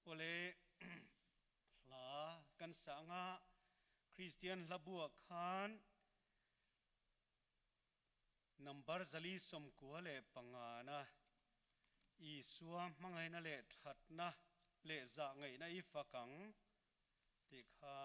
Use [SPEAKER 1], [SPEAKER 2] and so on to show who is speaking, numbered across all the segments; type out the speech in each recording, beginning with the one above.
[SPEAKER 1] Pawle hla kan sa anga Kristian hla buah khan number 495 na Isua hmangaihna leh thatna leh zahngaihna i fak ang tih kha.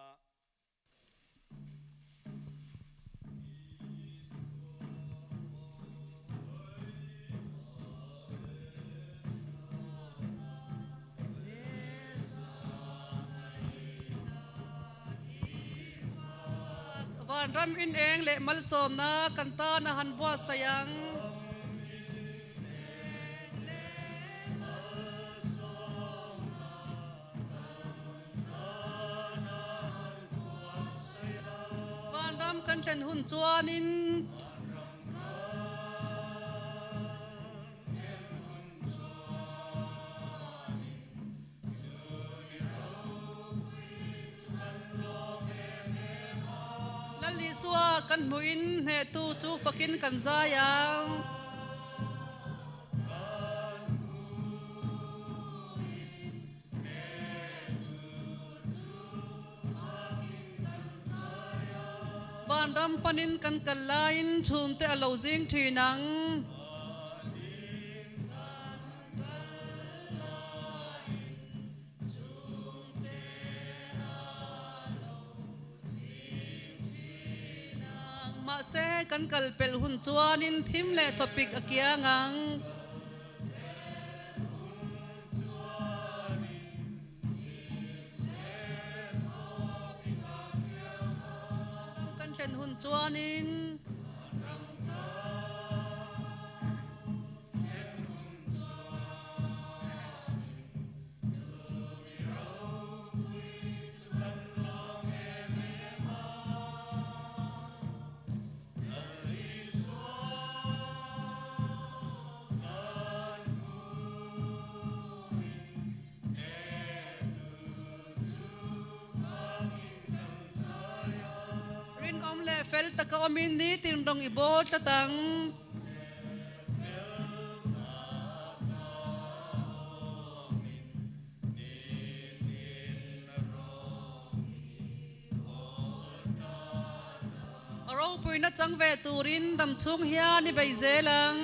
[SPEAKER 2] Vanram in eng leh malsawmna kan tan a han buatsaih ang. Vanram kan thlen hun chuanin Lal Isua kan hmuhin hnehtu chu fakin kan zai ang. Vanram panin kan kal laiin chhungte a lo zing thin ang. Mahse, kan kal pelh hun chuanin thim leh thawpik a kiang ang. Kan thlen hun chuanin. Rinawm leh fel taka awmin nitin rawng i bawl tlat ang. A ropuina chang ve turin dam chhung hian i bei zel ang.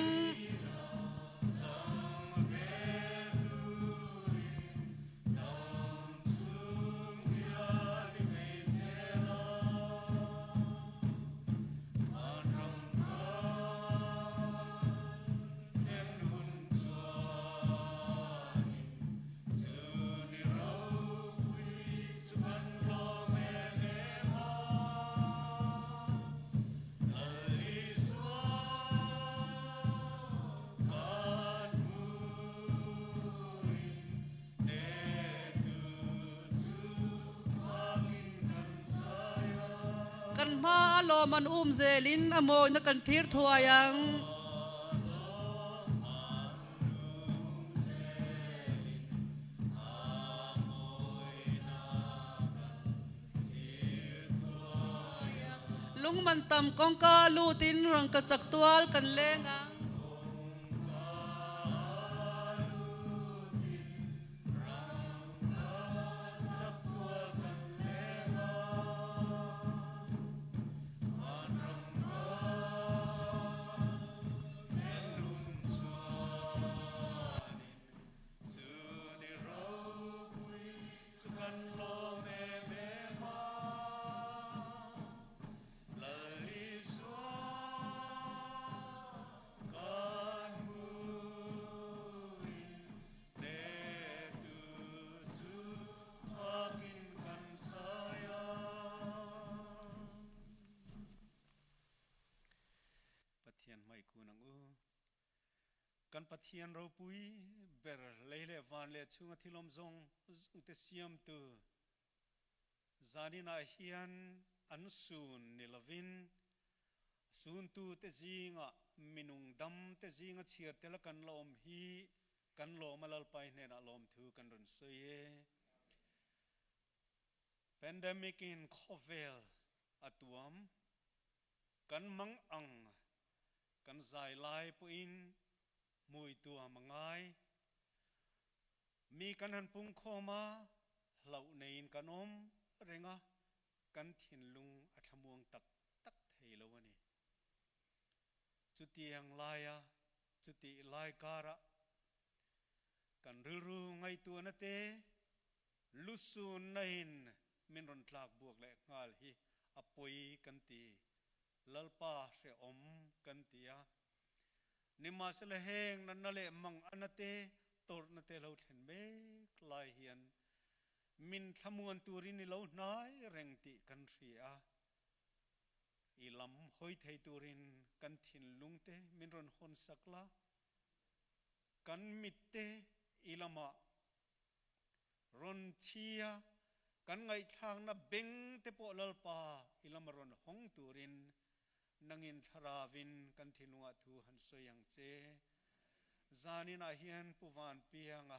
[SPEAKER 2] Kan hma a lawm an um zelin a mawina kan thlir thuai ang. Lungman tam kawngka lutin rangkachak tual kan leng ang.
[SPEAKER 1] Pathian hmai kun ang u. Kan Pathian ropui ber lei leh van leh chhunga thil awm zawng zawng te siamtu zanin ah hian an sun ni lovin suntu te zingah minung dam te zinga chhiar tel a kan la awm hi kan lawm a Lalpai hnenah lawmthu kan rawn sawi e. Pandemic in khawvel a tuam. Kan mang ang, kan zai lai pawhin hmui tuam a ngai. Mi kan han pungkhawm a, hlauh neiin kan awm reng a, kan thinlung a thlamuang tak tak thei lo a ni. Chutiang laia chutih lai karah kan rilru ngaihtuahna te lusunna in min rawn tlak buak leh nghal hi a pawi kan ti, Lalpa hrehawm kan ti a. Nimahsela heng natna leh mangana te tawrhna te lo thlen mek lai hian min thlamuan turin i lo hnai reng tih kan hria a. I lam hawi thei turin kan thinlung te min rawn hawn sak la, kan mit te i lamah rawn chhia, kan ngaihthlakna beng te pawh Lalpa i lama rawn hawng turin nangin thlaravin kan thinlungah thu han sawi ang che. Zaninah hian Pu Vanpianga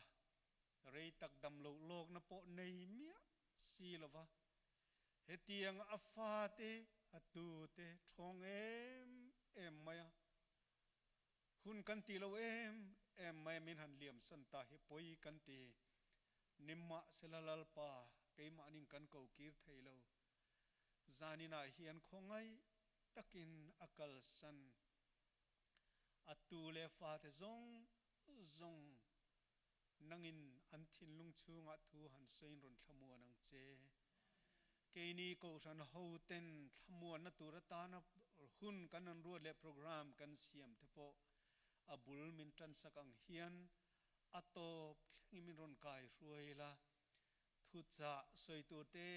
[SPEAKER 1] rei tak dam loh lawkna pawh nei miah si lova, Hetiang a fate a tute thawng em em mai a, hun kan ti lo em em mai a min han liam san ta hi pawi kan ti. Nimahsela Lalpa keimahnin kan ko kir thei lo. Zaninah hian khawngaih takin a kalsan a tu leh fate zawng zawng Nangin an thinlung chhungah thu han sawiin rawn thlamuan ang che. Keini Kohhran hoten thlamuanna tur atana hun kan rawn ruat leh programme kan siam te pawh a bul min tansak ang hian a tawp thlengin min rawn kai hruai la. Thuchah sawi tur te,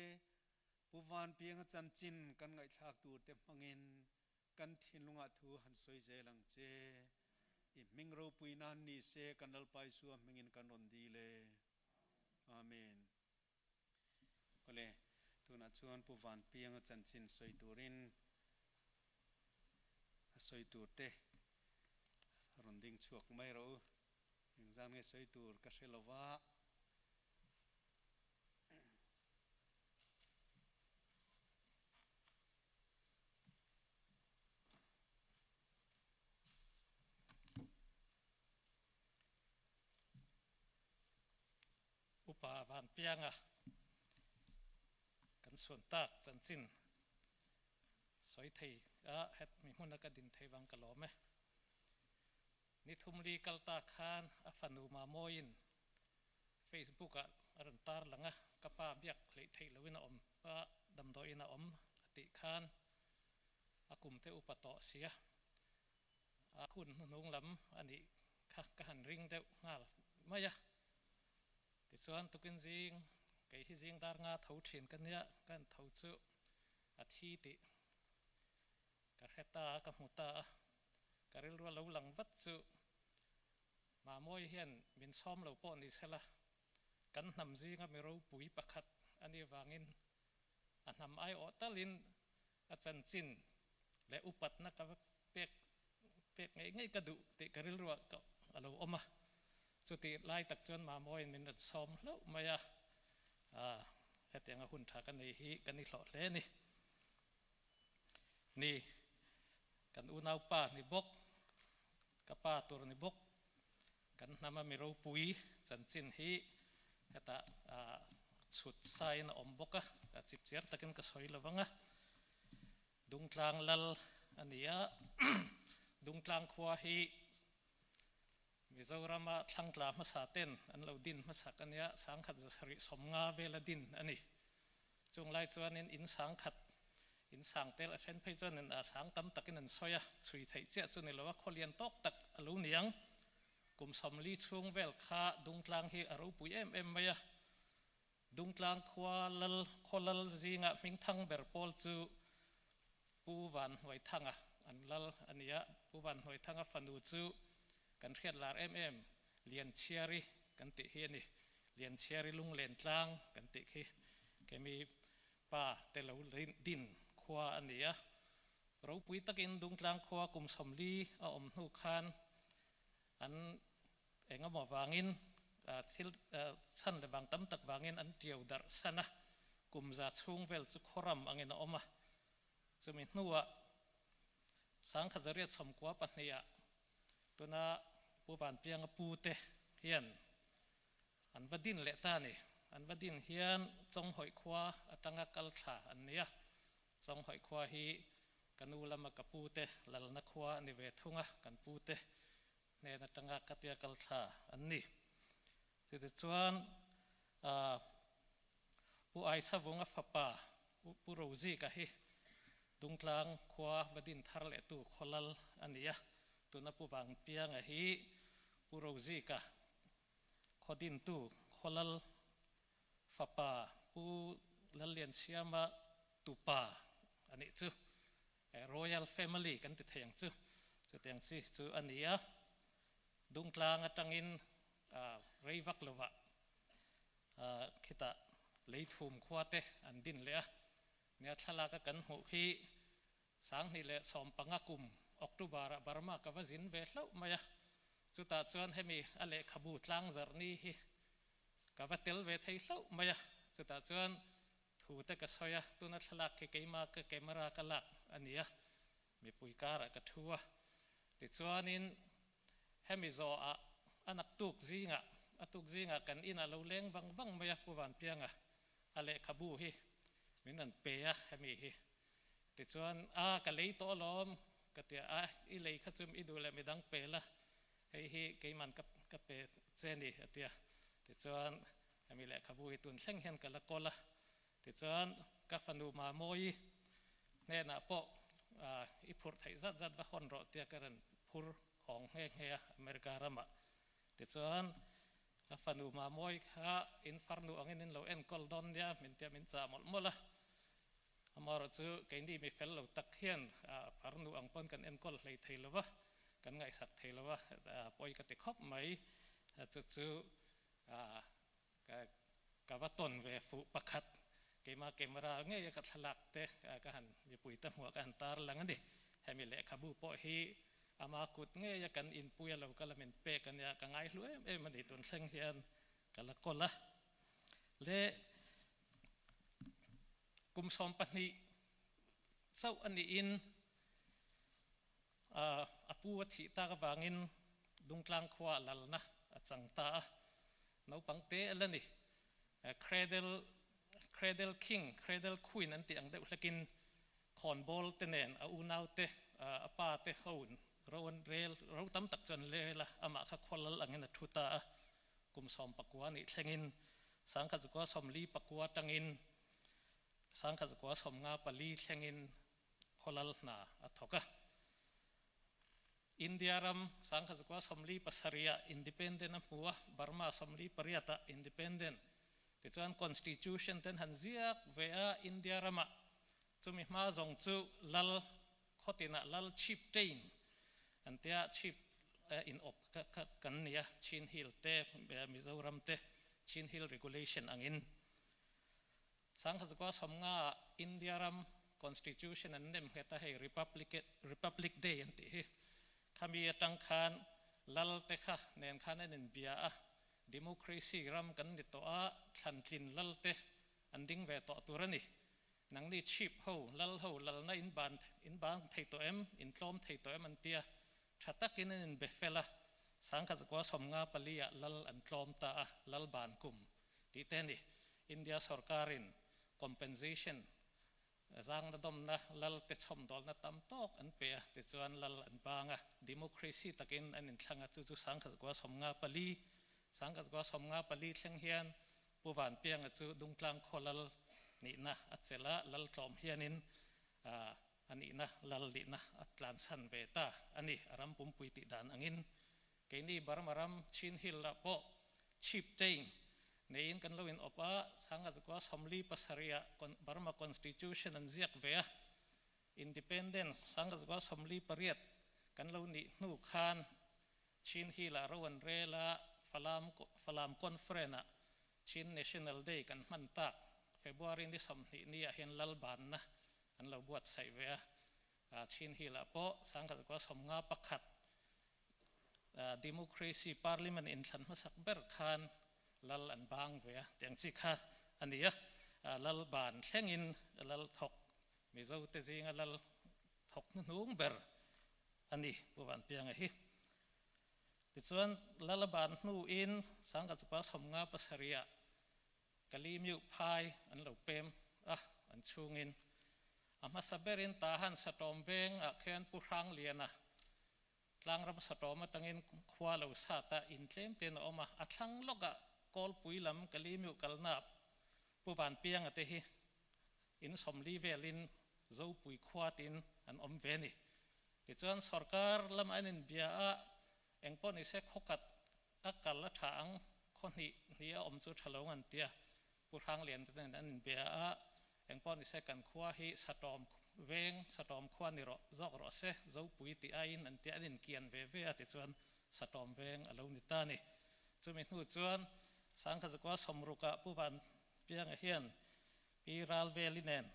[SPEAKER 1] Pu Vanpianga chanchin kan ngaihthlak tur te hmangin Kan thinlungah thu han sawi zel ang che. I hming ropui nan ni se kan Lalpa Isua hmingin kan rawn dil e. Amen. Awle, tunah chuan Pu Vanpianga chanchin sawi turin a sawi tur te rawn ding chhuak mai rawh u. Engzan nge sawi tur ka hre lova.
[SPEAKER 3] Upa Vanpianga kan suan tak chanchin sawi thei a het mi hmuna ka din thei vang ka lawm e. Ni thum li kal ta khan a fanu Mamoiin Facebook ah a rawn tar lang a, ka pa biak hleih theih loin a awm a, damdawiin a awm a tih khan a kum te upa tawh sia, a hun hnuhnung lam a nih kha ka han ring deuh nghal mai a. Tichuan tukin zing, kei hi zing dar nga tho thin ka nia, ka han tho chu a thi tih ka hre ta a, ka hmu ta a, ka rilru a lo lang vat chu Mamawi hian min sawm lo pawh ni sela, kan hnam zinga mi ropui pakhat a nih vangin a hnam aiawh talin a chanchin leh upatna ka va pek pek ngei ngei ka duh tih ka rilruah ka a lo awm a. Chutih lai tak chuan Mamawiin min rawn sawm hlauh mai a, hetianga hun tha ka nei hi ka ni hlawh hle a ni. Ni, kan unaupa ni bawk, ka pa tur ni bawk, kan hnama mi ropui chanchin hi hetah chhut sain a awm bawk a, ka chipchiar takin ka sawi lo vang a. Dungtlang lal a ni a, Dungtlang khua hi Mizorama thlangtla hmasa ten an lo din hmasak a nia, sangkhat zasarih sawmnga vela din a ni. Chung lai chuanin in sang khat, in sang tel a then phei chuanin a sang tam takin an sawi a, chhui theih chiah chu ni lo a, khawlian tawk tak a lo niang. Kum 40 chhung vel kha Dungtlang hi a ropui em em mai a. Dungtlang khua lal, khaw lal zingah hmingthang ber pawl chu Pu Vanhnuaithanga an lal a ni a. Pu Vanhnuaithanga fanu chu kan hriat lar em em, Lianchhiari kan tih hi a ni. Lianchhiari lunglen tlang kan tih khi kemi pa te lo din khua a ni a. Ropui takin Dungtlang khua kum 40 a awm hnu khan an engemaw vangin thil chhan leh vang tam tak vangin an ṭiau darh san a, kum za chhung vel chu khawram angin a awm a. Chumi hnuah 1992ah tuna Pu Vanpianga pu te hian. An va din leh ta a ni. An va din hian Chawnghawih khua atanga kal thla an ni a. Chawnghawih khua hi ka nu lama ka pu te lalna khua a ni ve thung a, kan pu te hnen atanga ka tia kal thla an ni. Chutichuan Pu Aisavunga fapa Pu Rozika hi Dungtlang khua va din thar lehtu khawlal a ni a, tuna Pu Vangpianga hi Pu Rozika khaw dintu khawlal fapa Pu Lalliansiama tupa a nih chu. Royal family kan ti thei ang chu. Chutiang chi chu a ni a. Dungtlang atangin rei vak lovah khitah leithum khua te an din leh a. Nia thlalak a kan hmuh khi 2015 kum October ah Burma ka va zin ve hlauh mai a, chutah chuan hemi a lehkhabu tlangzarh ni hi ka va tel ve thei hlauh mai a, chutah chuan thu te ka sawi a, tuna thlalak khi keimah ka camera ka lak a ni a, mipui karah ka thu a, tichuanin hemi zawhah a naktuk zingah a tuk zingah kan inah lo leng vang vang mai a, Pu Vanpianga a lehkhabu hi min rawn pe a hemi hi. Tichuan, A, ka lei tawh alawm, ka ti a, i lei kha chu i duh leh midang pe la, hei hi keiman ka ka pe che ni, a ti a. Tichuan, hemi lehkhabu hi tun thleng hian ka la kawl a. Tichuan, ka fanu Mamawi hnenah pawh i phurh theih zat zat va hawn rawh tia ka rawn phur hawng nghe nghe a America ramah. Tichuan, ka fanu Mamawi kha in farnu angin in lo enkawl dawn nia min tia min chah mawlh mawlh a. Amaherawh chu keini mi fel lo tak hian farnu ang pawn kan enkawl hlei thei lo va, kan ngaihsak thei lo va, pawi ka ti khawp mai. Chu chu ka va tawn ve fuh pakhat, keimah camera ngeia ka thlalak te ka han mipui te hmuah ka han tar lang a ni. Hemi lehkhabu pawh hi ama kut ngeia kan inpui a lo kal a min pek a nia, ka ngaihlu em em a ni tun thleng hian ka la kawl a. Le Kum 12 chauh a niin a pu a thih tak avangin Dungtlang khuaah lalna a chang ta a, naupang te a la ni. Cradle Cradle King, Cradle Queen an tih ang deuh hlekin khawnbawl te nen a unau te, a pa te ho ro an rel, ro tam tak chu an rel a, amah kha khaw lal angin a thu ta a. Kum 19 nih thlengin 1944 atangin 1954 thlengin khawlal hna a thawk a. India ram 1947 ah independent a hmu a, Burma 48 ah independent. Tichuan constitution ten han ziak ve a India ramah chumi hma zawng chu lal Khawtinah lal chieftain an tia chief in awp kha kan ni a, Chin Hill te Mizoram te Chin Hill Regulation angin 1950 ah India ram Constitution an nem nghet a, hei Republic Republic Day an tih hi khami atang khan lal te kha nen khan an inbia a, Democracy ram kan ni tawh a, thlantlin lal te an ding ve tawh tur a ni. Nangni chhip ho, lal ho, lalna in ban in bang thei tawh em, in tlawm thei tawh em an tia, tha takin an inbe fel a, 1954 ah lal an tlawm ta a, lal ban kum tih te a ni. India sorkarin compensation, zangna dawmna, lal te chhawmdawlna tam tawk an pe a, tichuan lal an bang a, democracy takin an inthlang a, chu chu 1954, 1954 thleng hian Pu Vanpianga chu Dungtlang khaw lal nihna a chelh a, lal tlawm hianin a nihna lal nihna a tlansan ve ta a ni. A ram pumpui tih dan angin keini Burma ram Chin Hill ah pawh chip chain neiin kan lo in awp a, 1947 ah Burma Constitution an ziak ve a, Independence 1948 kan lo nih hnu khan Chin Hill ah ro an rel a, Falam Falam Conference ah Chin National Day kan hman tak February ni 20 ni ah hian lal banna an lo buatsaih ve a, Chin Hill ah pawh 1951 Democracy Parliament inthlan hmasak ber khan lal an bang ve a, tiang chi kha a ni a, lal ban thlengin lal thawk Mizo te zinga lal thawk hnuhnung ber a ni Pu Vanpianga hi. Tichuan, Lalaban hnuin Sangkachukua 57 ah Kalimiuh phai an lo pem a, an chhungin. A hmasa berin Tahan Satawm veng ah khian Pu Hrangliana tlangram Satawm atangin khua lo sat a, in tlem tein a awm a. A thlang lawkah Kawlpui lam Kalimiuh kalna Pu Vanpianga te hi in 40 velin Zopui khua tiin an awm ve a ni. Tichuan sorkar lamah an inbia a, engpawh nise khawkhat a kal a tha ang, khaw hnih hnih a awm chu tha lo an tia. Pu Hranglian te nen an inbia a, engpawh nise kan khua hi Satawm veng, Satawm khua ni rawh zawk rawh se, Zopui tih aiin an tia an inkian ve ve a tichuan Satawm veng a lo ni ta a ni. Chumi hnu chuan Sangkhazukua sawmrukah Pu Vanpianga hian Pi Ralveli nen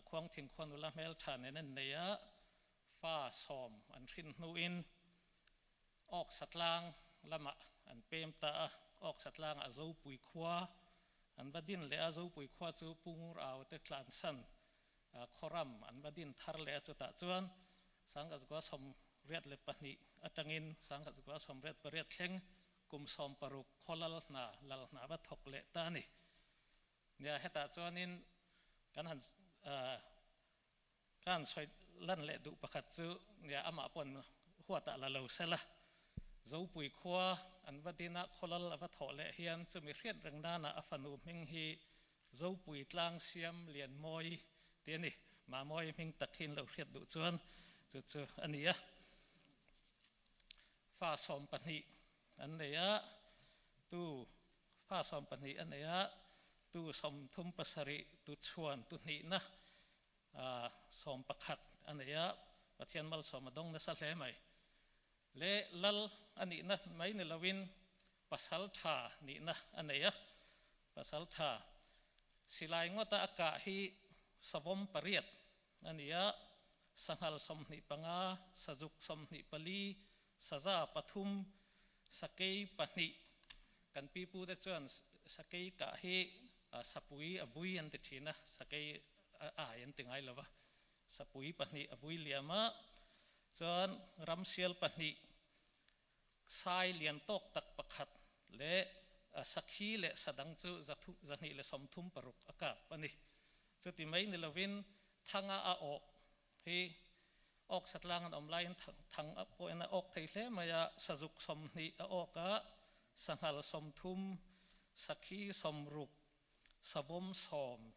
[SPEAKER 3] Khuangthing khua nula hmeltha nen an nei a, fa sawm an hrin hnuin Awksatlang lamah an pem ta a. Awksatlangah Zopui khua an va din leh a, Zopui khua chu Pu Ngurau te tlansan khawram an va din thar leh a, chutah chuan 1982 atangin 1988 thleng kum 60 khaw lal hna lal hna va thawk leh ta a ni. Nia, hetah chuanin kan han ka han sawi lan leh duh pakhat chu nia amah pawn huatah la lo sela. Zopui khua an va dina khawlal a va thawh leh hian chumi hriat reng nana a fanu hming hi Zopui tlang siam lian mawi tih a ni. Mamawi hming tak hi in lo hriat duh chuan chu chu a ni a. Fa 12 an nei a, tu Fa 12 a nei a, tu 37 tu chhuan tu hnihna 11 a nei a, Pathian malsawm a dawng nasa hle mai. Le lal a nihna mai ni loin pasal tha nihna a nei a, pasal tha silai ngawta a kah hi savawm pariat a ni a, sanghal 25, sazuk 24, Saza pathum, sakei pahnih, kan pipute chuan sakei kah hi sapui a vui an ti thin a, sakei a ai an ti ngai lo va, sapui pahnih a vui liam a, chuan ramsial pahnih, sai lian tawk tak pakhat leh sakhi leh sadang chu 236 a kap a ni. Chuti mai ni lovin thanga a awh hi Awk satlang an awm laiin thang pawhin a awk thei hle mai a, sazuk 20 a awk a, sanghal 30, sakhi 60, savawm 10,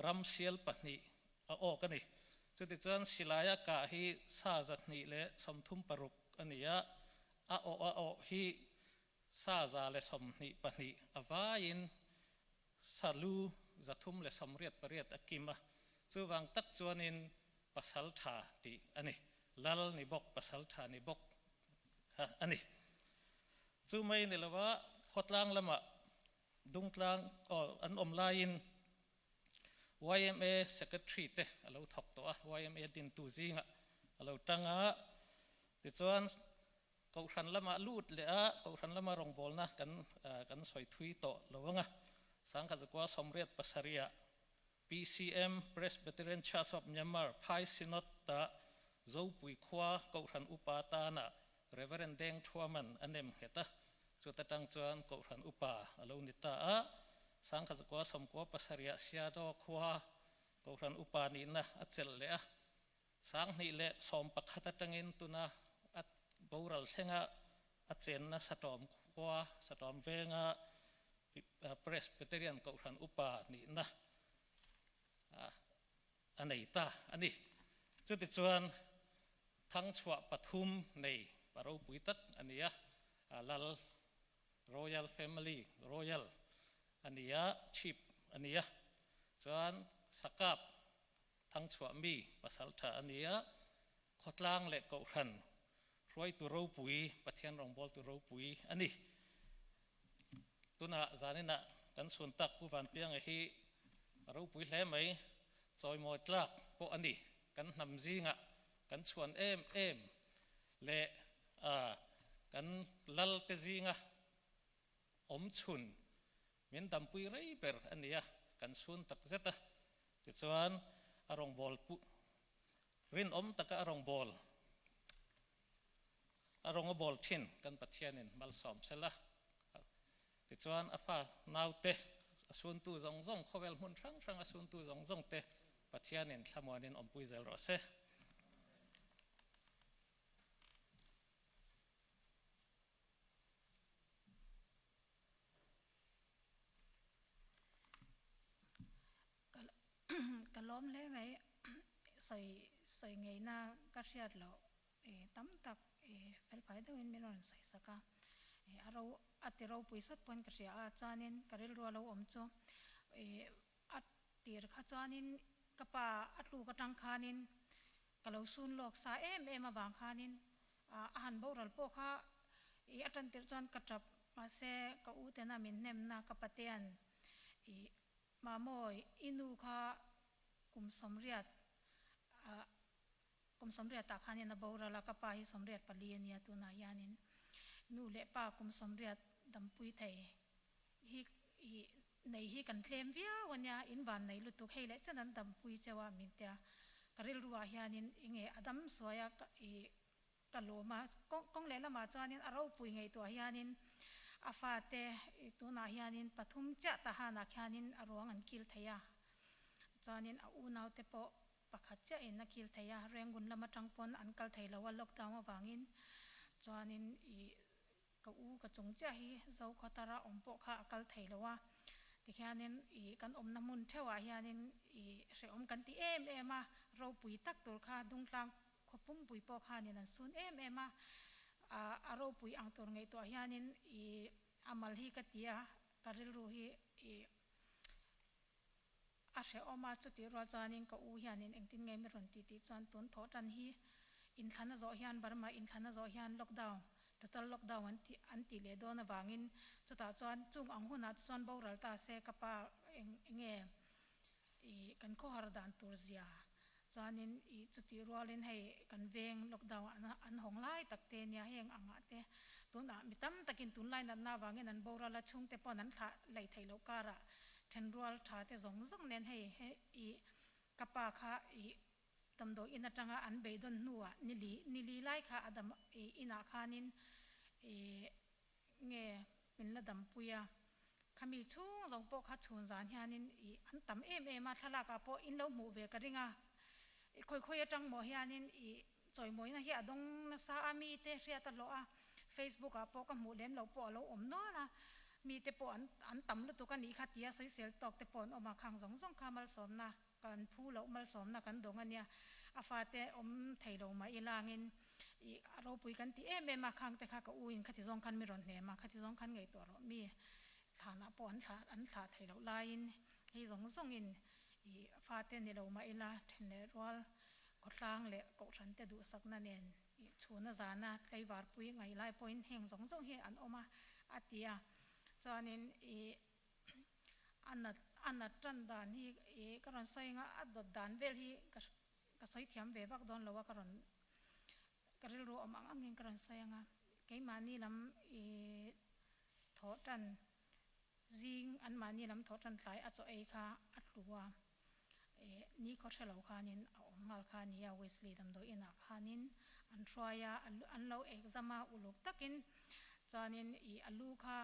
[SPEAKER 3] ramsial pahnih a awk a ni. Chutichuan silaia kah hi sa 236 a ni a, a awh a awh hi sa 122 a vaiin salu 388 a kim a, chuvang tak chuanin pasal tha tih a ni. Lal ni bawk, pasal tha ni bawk kha a ni. Chu mai ni lova khawtlang lamah Dungtlang aw an awm laiin yma Secretary te a lo thawk tawh a, yma dintu zingah a lo tang a, tichuan Kohhran lamah lut leh a, Kohhran lama rawngbawlna kan kan sawi thui tawh lo ang a, Sangkazakua 87 ah PCM, Presbyterian Church of Myanmar, Phai Synod ah Zopui khua Kohhran Upa tana Reverend Deng Thuaman a nem nghet a, chuta tang chuan Kohhran Upa a lo ni ta a, Sangkazakua 97 ah Siado khua Kohhran Upa nihna a chelh leh a, 2011 atangin tuna a boral thlenga a chenna Satawm khua, Satawm venga Presbyterian Kohhran Upa nihna a nei ta a ni. Chutichuan thangchhuah pathum nei pa ropui tak a ni a, Lal Royal Family, Royal a ni a, Chief a ni a, chuan Sakap Thangchhuah mi pasal tha a ni a, khawtlang leh kohhran hruaitu ropui, Pathian rawngbawltu ropui a ni. Tunah zaninah kan chhun tak Pu Vanpianga hi a ropui hle mai, chawimawi tlak pawh a ni. Kan hnam zingah kan chhuan em em leh kan lal te zinga awm chhun min dampui rei ber a ni a, kan chhun tak zet a. Tichuan, a rawngbâwl pu rinawm taka a rawngbâwl A rawng a bawl thin kan Pathianin malsawm sela. Tichuan a fa naute a suntu zawng zawng khawvel hmun hrang hrang a suntu zawng zawng te Pathianin thlamuanin awmpui zel rawh se.
[SPEAKER 4] Ka lawm hle mai sawi sawi ngeina ka hriat loh tam tak felfai deuhin min rawn sawi sak a, a ro a ti ropui sawt pawhin ka hria a, chuanin ka rilru a lo awm chu a tir kha chuanin ka pa a tluk atang khanin ka lo sun lawk sa em em avang khanin a han boral pawh kha i a tan tirh chuan ka tap mahse ka u tena min hnemna ka patean i Mamawi i nu kha kum sawmriat ah kum sawmriat ah khanin a boral a, ka pa hi 84 a nia tunah hianin nu leh pa kum 80 dampui thei hi i nei hi kan tlem viau a nia, in van nei lutuk hei leh chen an dampui cheu a min tia ka rilru ah hianin enge a dam suai a i ka lawm a, kawng lehlamah chuanin a ropui ngaihtuah hianin a fate tunah hianin pathum chiah tahanah khianin a ruang an kil thei a, chuanin a unaute pawh pakhat chiahin a kil thei a, Rengun lam atang pawn an kal thei lo a lockdown avangin chuanin ih ka u ka chung chiah hi Zokhawtara awm pawh kha a kal thei lo a, tikhianin ih kan awmna hmun theuhah hianin ih hrehawm kan ti em em a, ropui tak tur kha Dungtlang Khaw pumpui pawh khanin an sun em em a, a ropui ang tur ngaihtuah hianin i a mal hi ka ti a, ka rilru hi i a hrehawm a, chutih rual chuanin ka u hianin engtin nge mi rawn ti tih chuan tun thawh tan hi inthlan a zawh hian Burma inthlan a zawh hian lockdown, total lockdown an ti an tih leh dawn avangin chutah chuan chung ang hunah chu chuan boral ta se ka pa eng enge i kan khawhar dan tur zia Chuanin i chutih rualin hei kan veng lockdown ah an hawng lai tak te nia heng angah te tunah mi tam takin tunlai natna avangin an boral a, chhungte paw'n an thlah lei theih loh karah thenrual tha te zawng zawng nen hei he i ka pa kha i damdawi in atanga an beidawn hnuah nili nili lai kha a dam i inah khanin i nge min la dampui a, khami chhung zawng pawh kha chhun zan hianin ih an tam em em a, thlalak ah pawh in lo hmuh ve ka ring a, ih khawi khawi atang maw hianin ih chawimawina hi a dawng nasa a, mi te hriat a hlawh a, Facebook ah pawh ka hmuh lem loh pawh a lo awm nual a, mi te pawh an an tam lutuk a nih kha tia sawisel tawk te pawh an awm a, khang zawng zawng kha malsawmna kan phu loh malsawmna kan dawng a nia, a fate awm thei lo mah ilangin Ih, a ropui kan ti em em a, khang te kha ka u in khati zawng khan mi rawn hnem a, khati zawng khan ngaihtuah rawh mi thlanah pawh an thlah an thlah thei loh laiin hei zawng zawngin ih fate ni lo mah ila then leh rual khawtlang leh kohhran te duhsakna nen ih chhuna zana tlaivar pui ngaih lai pawhin heng zawng zawng hi an awm a a ti a, chuanin ih a nat a nat tan dan hi ih ka rawn sawi anga a dawt dan vel hi ka Ka sawi thiam ve vak dawn lo a, ka rawn ka rilru awm ang angin ka rawn sawi ang a, keimahni lam i thawh tan zing anmahni lam thawh tan tlai a chaw ei kha a tlu a, i ni khaw hre lo khanin a awm nghal kha a ni a, Wesley damdawi inah khanin an hruai a, an lo exam a uluk takin chuanin i a lu kha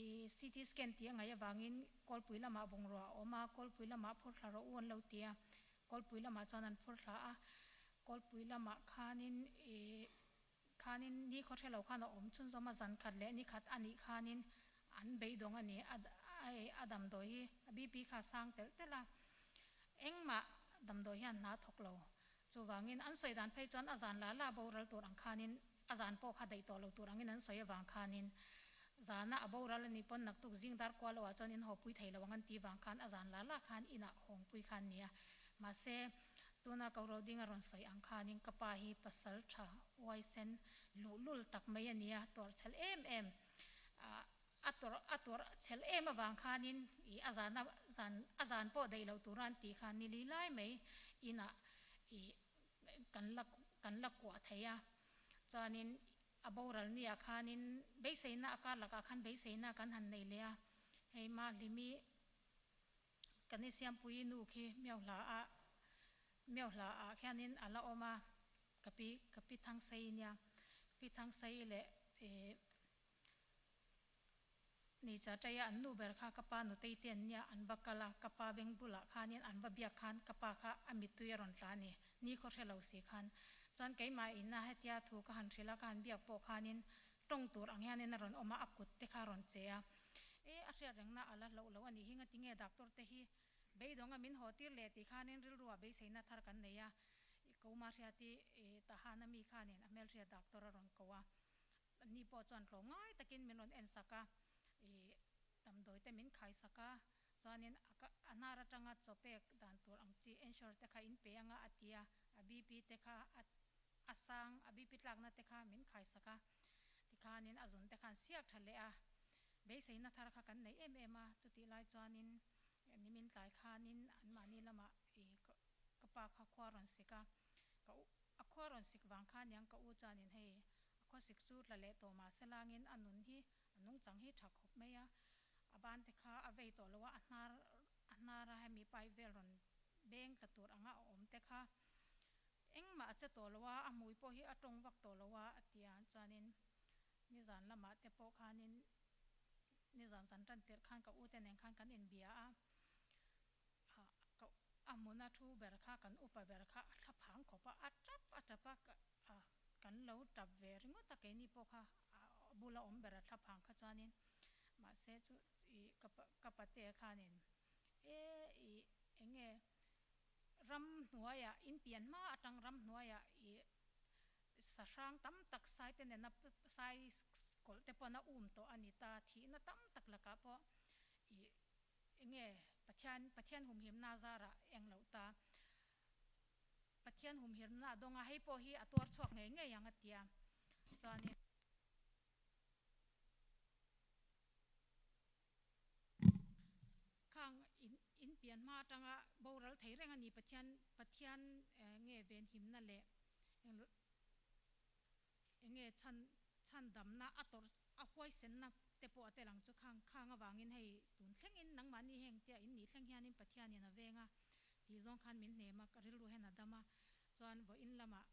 [SPEAKER 4] i CT scan tih a ngaih avangin kawlpui lamah bungrua a awm a, kawlpui lamah phur thla rawh u an lo ti a. Kawlpui lamah chuan an phur thla a, kawlpui lamah khanin ih khanin ni khaw hrelo khan a awm chhunzawm a, zan khat leh ni khat a nih khanin an beidawng a ni. A damdawi hi a BP kha a sang telh telh a, engmah damdawi hian hna thawk lo. Chuvangin an sawi dan phei chuan a zan la la boral tur ang khanin a zan pawh kha daih tawh lo tur angin an sawi avang khanin zana a boral a nih pawn naktuk zing dar kual loah chuan in hawpui thei lo ang an tih vang khan a zan la la khan inah hawngpui khan ni a. Mahse, tuna ko ro ding a rawn sawi ang khanin ka pa hi pasal tha huaisen luhlul tak mai a ni a, tuarh chhel em em a tuarh a tuarh chhel em avang khanin ih a zan a zan a zan pawh daih lo tura an tih khan ni li lai mai inah ih kan la kan la kuah thei a. Chuanin a boral nia khanin beiseina a kar lakah khan beiseina kan han nei leh a, hei Mahlimi kan i siampui nu khi Miohla ah Miohla ah khianin a la awm a, ka pi ka pi Thangsei nia. Pi Thangsaii leh eh Ni cha ṭaia an nu ber kha ka pa nutei te an nia, an va kal a, ka pa beng bulah khanin an va biak khan ka pa kha a mittui a rawn tla a ni, ni khaw hre lo si khan. Chuan keimah ina hetia thu ka han hrilh a, ka han biak pawh khanin tawng tur ang hianin a rawn awm a, a kut te kha a rawn che a. E, a hriat rengna a la hloh lo a nih hi, ngatinge doctor te hi beidawng a min haw tir leh tih khanin rilru ah beiseina thar kan nei a, i ko Mahriati Tahana mi khanin a hmelhriat doctor a rawn ko a. Ni pawh chuan tlawm ngai takin min rawn en sak a, ih damdawi te min khai sak a, chuanin a a hnar atanga chaw pek dan tur ang chi ensure te kha in pe anga a ti a, a BP te kha a a sang a BP tlakna te kha min khai sak a, tikhanin a zun te khan siak tha leh a, beiseina thar kha kan nei em em a, chutih lai chuanin nimin tlai khanin anmahni lamah ih ka pa kha khua rawn sik a, ka u A khua rawn sik vang kha aniang ka u chuanin hei a khua sik chu tla leh tawh mahse langin a nun hi a nungchang hi tha khawp mai a, a ban te kha a vei tawh lo a, a hnar a hnar a hemi pipe vel rawn beng tla tur anga a awm te kha engmah a che tawh lo a, a hmui pawh hi a tawng vak tawh lo a a ti a, chuanin nizan lamah te pawh khanin nizan zan tan tirh khan ka u te nen khan kan inbia a. A hmuna thu ber kha kan upa ber kha a thla phang khawp a, a tap a tap a, kan lo tap ve ringawt a keini pawh kha a bula awm ber a thla phang kha chuanin mahse chu ih ka pate khanin e ih eng nge ramhnuaiah in pian hma atang ramhnuaiah ih sahrang tam tak sai te nena sai kawlh te pawh na um tawh a ni ta thihna tam tak lakah pawh ih Enge Pathian Pathian humhimna zarah eng loh ta. Pathian humhimna a dawng a, hei pawh hi a tuar chhuak ngei ngei ang a ti a. Chuanin. Khang in in pian hma atanga boral thei reng a ni Pathian Pathian nge venhimna leh eng enge chhan chhan damna a tawrh A huaisenna te pawh a tel ang chu khang khang avangin hei tun thlengin nangmahni heng tia in nih thleng hianin Pathianin a veng a tih zawng khan min hnem a, ka rilru hian a dam a, chuan vawiin lamah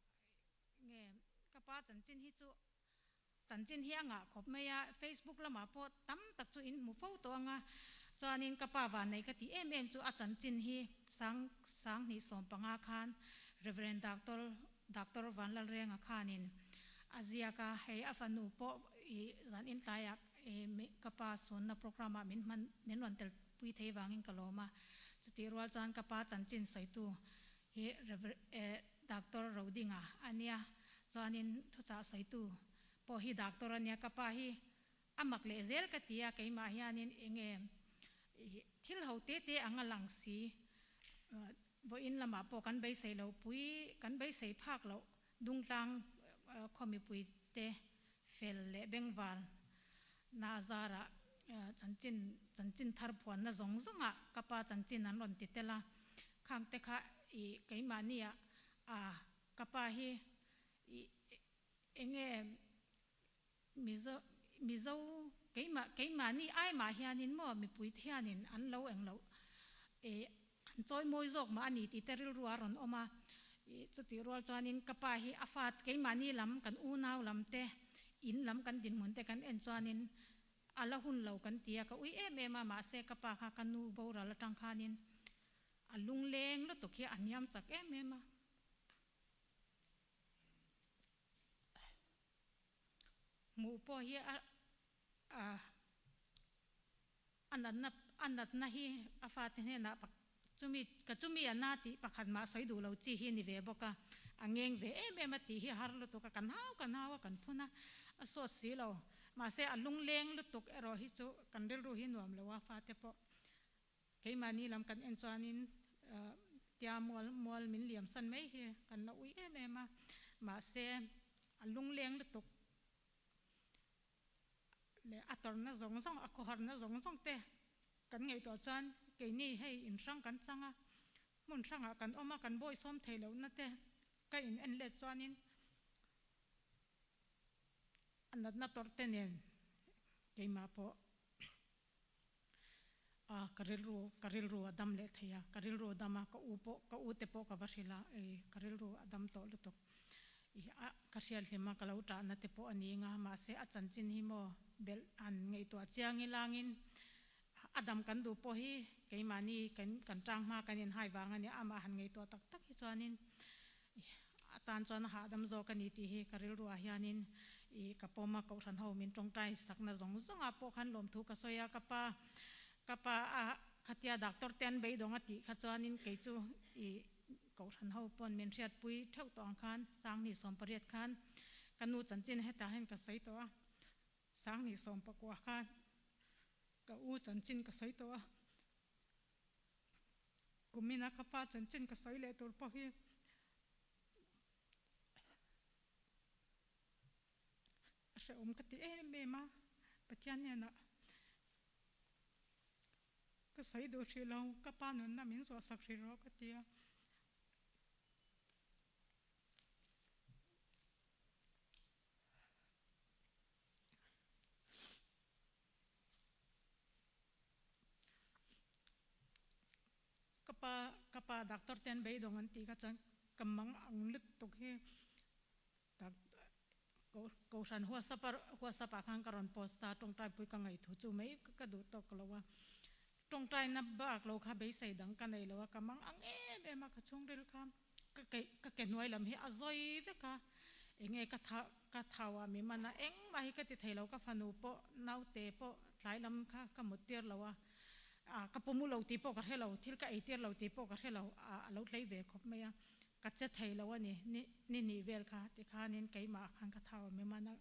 [SPEAKER 4] nge ka pa chanchin hi chu chanchin hi a ngah khawp mai a, Facebook lamah pawh tam tak chu in hmu fo tawh ang a, chuanin ka pa vannei ka tih em em chu a chanchin hi sang sanghnih 15 khan Reverend Doctor Doctor Vanlalrenga khanin a ziak a, hei a fanu pawh i zan intlaiah i ka pa sawnna programme ah min hman min rawn tel pui thei vangin ka lawm a, chutih rual chuan ka pa chanchin sawitu hi Rev Doctor Rodinga a nia, chuanin thuchah sawitu pawh hi Doctor a nia, ka pa hi a mak leh zel ka ti a, keimah hianin enge i thil ho te te ang a lang si, Vawiin lamah pawh kan beisei lo pui, kan beisei phak loh Dungtlang khaw mipuite fel leh bengvar na zarah chanchin chanchin thar phuanna zawng zawngah ka pa chanchin an rawn ti tel a, khang te kha i keimahnia a ka pa hi i enge Mizo Mizo keimah keimahni aimah hianin maw mipuite hianin an lo eng loh eh an chawi mawi zawk mah a ni tih te rilru a rawn awm a, ih chutih rual chuanin ka pa hi a fa keimahni lam kan unau lam te in lam kan dinhmun te kan en chuanin a la hun lo kan ti a, ka ui em em a mahse ka pa kha ka nu boral atang khanin a lungleng lutuk hi a hniam chak em em a. Hmuh pawh hi a a natna a natna hi a fate hnenah chumi ka chumi a na tih pakhat mah sawi duh lo chi hi a ni ve bawk a, a ngeng ve em em a tih hi a har lutuk a, kan hau kan hau a kan phun a, a sawt si lo. Mahse a lungleng lutuk erawh hi chu kan rilru hi nuam lo a fate pawh Keimahni lam kan en chuanin tia mual mual min liam san mai hi kan la ui em em a, mahse a lungleng lutuk leh a tawrhna zawng zawng, a khawharna zawng zawng te kan ngaihtuah chuan keini hei in hrang kan chang a, hmun hrangah kan awm a, kan bawihsawm theih lohna te ka in en let chuanin a natna tawrh te nen keimah pawh A, ka rilru, ka rilru a dam leh thei a, ka rilru a dam a, ka u pawh, ka u te pawh ka va hrilh a, ei, ka rilru a dam tawh lutuk. I a ka hriat hlim a ka lo ṭahna te pawh a ni nga mahse a chanchin hi maw belh han ngaihtuah chiang ilangin a dam kan duh pawh hi keimahni kan kan ṭang hma kan inhai vang a nia amah han ngaihtuah tak tak hi chuanin a tan chuan a hahdam zawk a ni tih hi ka rilruah hianin i ka pawm a kohhran ho min tawngtai sakna zawng zawngah pawh khan lawmthu ka sawi a ka pa ka pa a khatia doctor te an beidawng a tih kha chuanin kei chu i Kohhran ho pawn min hriatpui theuh tawh ang khan Sanghnih 18 khan ka nu chanchin hetah hian ka sawi tawh a, Sanghnih 19 khan ka u chanchin ka sawi tawh a, kumina ka pa chanchin ka sawi leh tur pawh hi a hrehawm ka ti em em a, Pathian hnenah Ka sawi duh hrih lo, ka pa nunna min zawh sak hrih rawh ka ti a. Ka pa, ka pa doctor te an beidawng an tih kha chuan ka mang ang lutuk hi. Kohhran WhatsApp ah khan ka rawn post a, tawngtaipui ka ngaih thu chu mai ka duh tawk lo a. Tawngtaina bak lo kha beisei dang ka nei lo a, ka mang ang em em a, ka chhungril kha ka ke hnuai lam hi a zawi vek a, enge ka ka thau ah mi man a, engmah hi ka ti thei lo, ka fanu pawh naute pawh tlai lam kha ka mut tir lo a, ka pumu lo tih pawh ka hre lo, thil ka ei tir lo tih pawh ka hre lo, a lo tlei ve khawp mai a. Ka che thei lo a ni, ni ni nih vel kha tikhanin keimah khan ka thau a mi man a,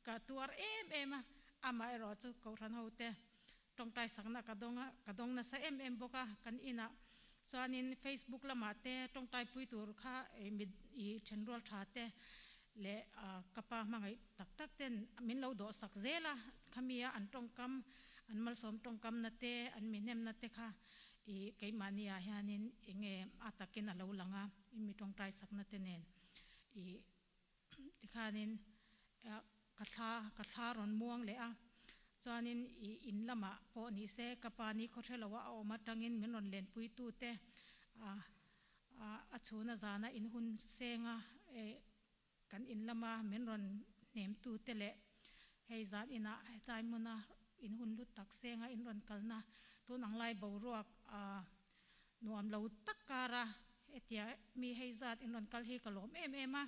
[SPEAKER 4] ka tuar em em a, amaherawh chu Kohhran hote tawngtai sakna ka dawng a, ka dawng nasa em em bawk a, kan inah chuanin Facebook lamah te tawngtai pui tur kha mit i thenrual tha te leh ka pa hmangaih tak tak ten min lo dawh sak zel a, khamia an tawngkam an malsawm tawngkamna te an mihnemna te kha I keimahni ah hianin enge a takin a lo lang a, i mi tawngtai sakna te nen i tikhanin ka thla ka thla rawn muang leh a, chuanin i in lamah pawh ni se ka pa ni khaw hrelo a awm atangin min rawn lenpui tu te a chhuna zana in hun senga Kan in lama min rawn hnemtu te leh hei zan inah hetlai hmuna in hun lut tak senga in rawn kalna tun ang lai boruak a nuam lo tak kara hetia mi hei zat in rawn kal hi ka lawm em em a,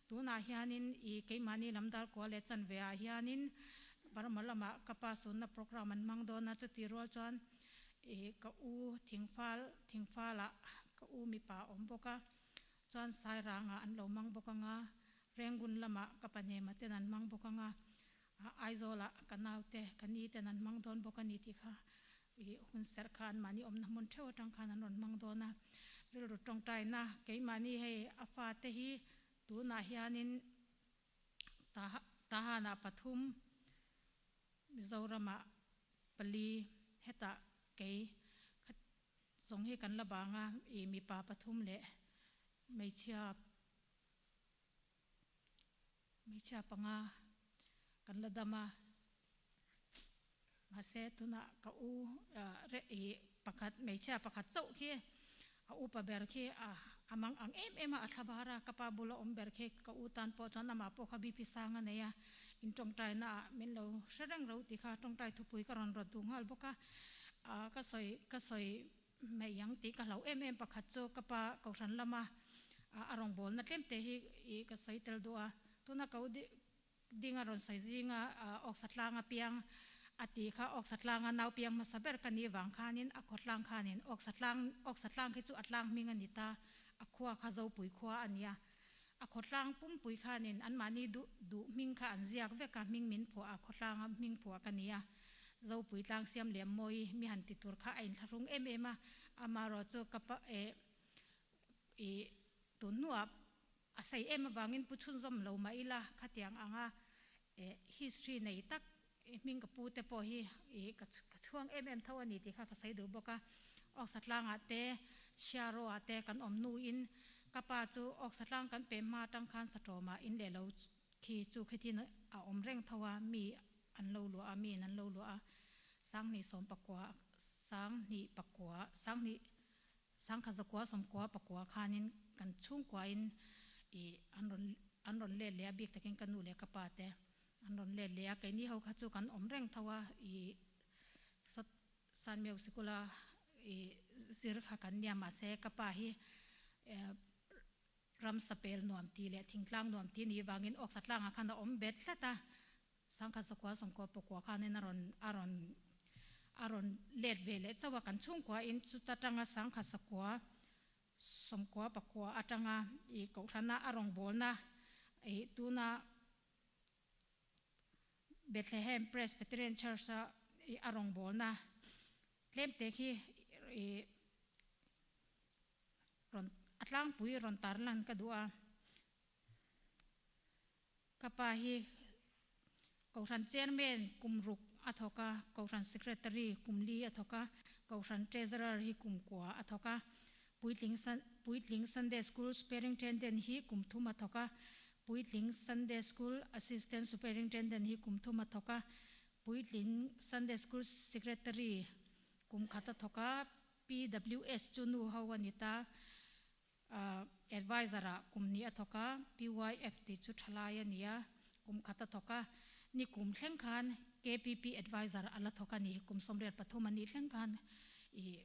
[SPEAKER 4] tunah hianin i keimahni lam dar kua leh chanve ah hianin Burma lamah ka pa sunna programme an hmang dawn a, chuti rual chuan i ka u thingfal thingfalah ka u mipa a awm bawk a. Chuan Sairangah an lo mang bawk anga, Rengun lamah ka pahnema ten an mang bawk anga, Aizawlah ka naute, ka ni ten an mang dawn bawk a ni tih kha i hun serh kha anmahni awmna hmun theuh atang khan an rawn mang dawn a. Rilru tawngtaina keimahni hei a fate hi tunah hianin Tahanah pathum, Mizoramah pali, hetah kei kha Zawng hi kan la bang a, i mipa pathum leh hmeichhia hmeichhia panga kan la dam a, mahse tunah ka u i pakhat hmeichhia pakhat chauh khi a upa ber khi a a mang ang em em a, a thla bar a, ka pa bula awm ber khi ka u tan pawh chuan amah pawh kha BP sang a nei a, in tawngtaina ah min lo hre reng ro tih kha tawngtai thupui ka rawn rawt duh nghal bawk a. Ka sawi ka sawi mai ang tih ka hlauh em em pakhat chu ka pa kohhran lama a rawngbawlna tlem te hi ih ka sawi tel duh a, tuna ko dinga rawn sawi zinga awksa tlanga piang a tih kha awksa tlanga nau piang hmasa ber ka nih vang khanin a khawtlang khanin awksa tlang awksa tlang khi chu a tlang hming a ni ta, a khua kha Zopui khua a nia, a khawtlang pumpui khanin anmahni duh duh hming kha an ziak vek a, hming min phuah a, khawtlanga hming phuah ka ni a, Zopui tlang siam leh mawi mi han ti tur kha a inthlahrung em em a, amaherawh chu ka pa eh ih tun hnuah a sawi em avangin pu chhunzawm lo mah ila khatiang anga eh history nei tak hming ka pu te pawh hi ih ka chhuang em em tho a ni tih kha ka sawi duh bawk a, Awksa tlangah te Siaro ah te kan awm hnuin ka pa chu Awksa tlang kan pem hma atang khan Satawmah in leh lo khi chu khitin a awm reng tho a, mi an lo luah a, miin an lo luah a, sanghnih sawm pakua, sanghnih pakua, sanghnih sangkhat zakua sawmkua pakua khanin kan chhungkuain ih an rawn. an rawn let leh a bik takin ka nu leh ka pa te an rawn let leh a keini ho kha chu kan awm reng tho a ih sat Sanmeu sikula ih zir kha kan nia mahse ka pa hi eh ramsa pel nuam tih leh thingtlang nuam tih nih vangin awksa tlangah khan a awm bet tlat a Sangkhat zakua sawmkua pakua khanin a rawn a rawn a rawn let ve leh chauh a kan chhungkuain chuta tanga sangkhat zakua sawmkua pakua atanga ih kohhrana a rawngbawlna ih tuna Bethlehem Presbyterian Church a ih a rawngbawlna tlem te khi ih rawn a tlangpui rawn tarlan ka duh a. Ka pa hi Kohhran Chairman kum ruk a thawk a, Kohhran Secretary kum li a thawk a, Kohhran Treasurer hi kum kua a thawk a, Puitling Puitling Sunday School Superintendent hi kum thum a thawk a, Puitling Sunday School Assistant Superintendent hi kum thum a thawk a, Puitling Sunday School Secretary kum khat a thawk a, PWS chu nu ho a ni ta. Adviser ah kum hnih a thawk a, PYF tih chu thalai a ni a, kum khat a thawk a, ni kum thleng khan KPP adviser a la thawk a ni, kum 33 a nih thleng khan ih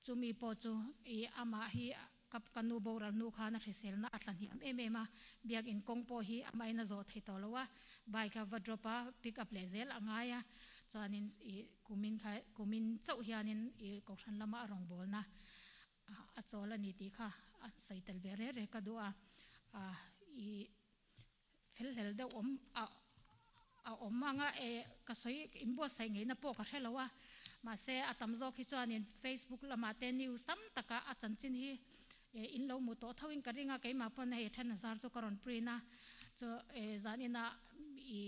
[SPEAKER 4] chumi pawh chu ih amah hi ka ka nu boral hnu khan a hriselna a tla hniam em em a, biakin kawng pawh hi amahin a zawh thei tawh lo a, bike a va drop a, pick up leh zel a ngai a, chuanin ih kumin kha kumin chauh hianin ih kohhran lama a rawngbawlna a chawl a ni tih kha a sawi tel ve reng reng ka duh a, i fel hlel deuh awm a a awm ang a e ka sawi inbuatsaih ngeihna pawh ka hre lo a, mahse a tam zawk hi chuanin Facebook lamah te news tam taka a chanchin hi e in lo hmu tawh tho in ka ring a, keimah pawn hei then azar chu ka rawn print a, chu e zaninah i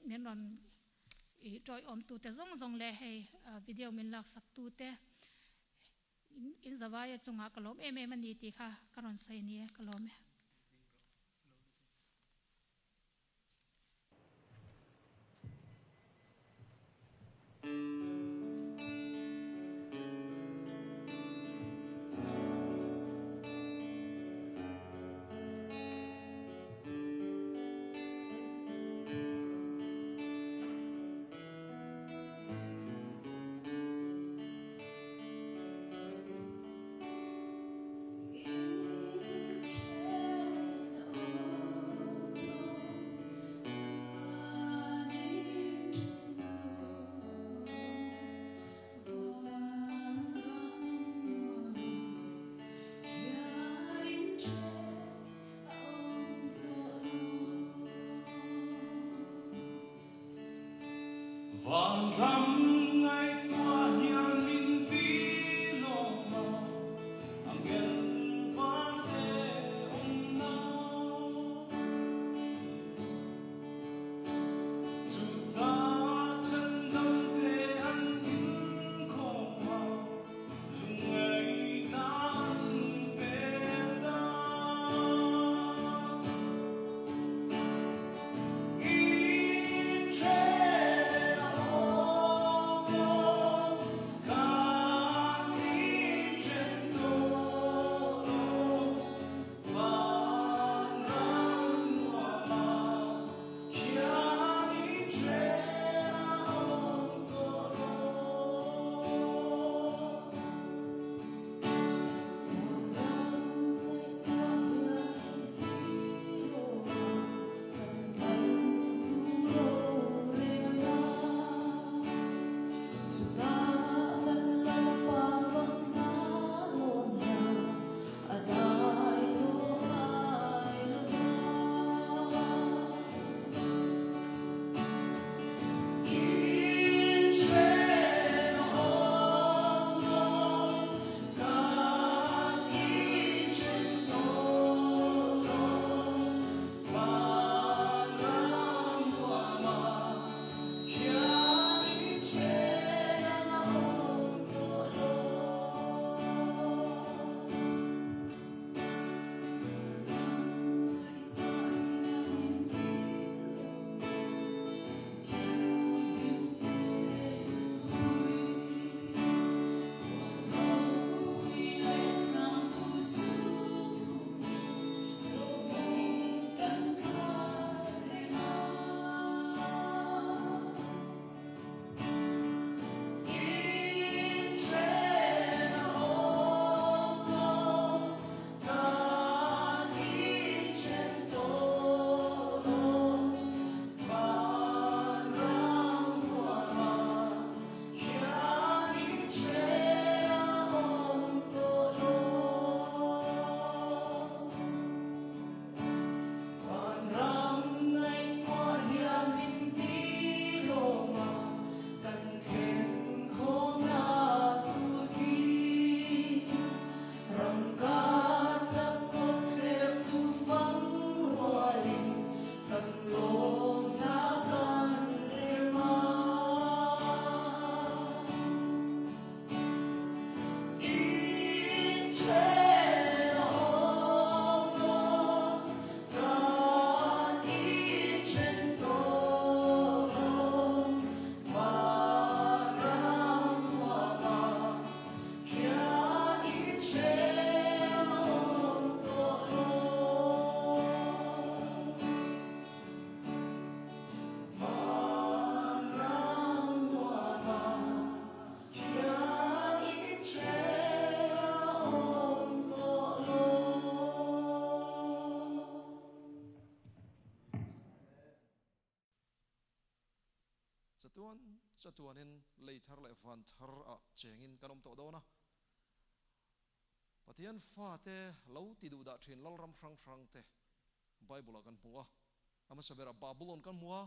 [SPEAKER 4] min rawn i tawiawm tute zawng zawng leh hei video min laksak tute In zavaia chungah ka lawm em em a ni tih kha ka rawn sawi a ni e, ka lawm e.
[SPEAKER 5] Chatuanin lei thar leh van thar ah chengin kan awm tawh dawn a. Pathian fate lo ti duh dah thin lalram hrang hrang te Bible ah kan hmu a. A hmasa berah Babylon kan hmu a,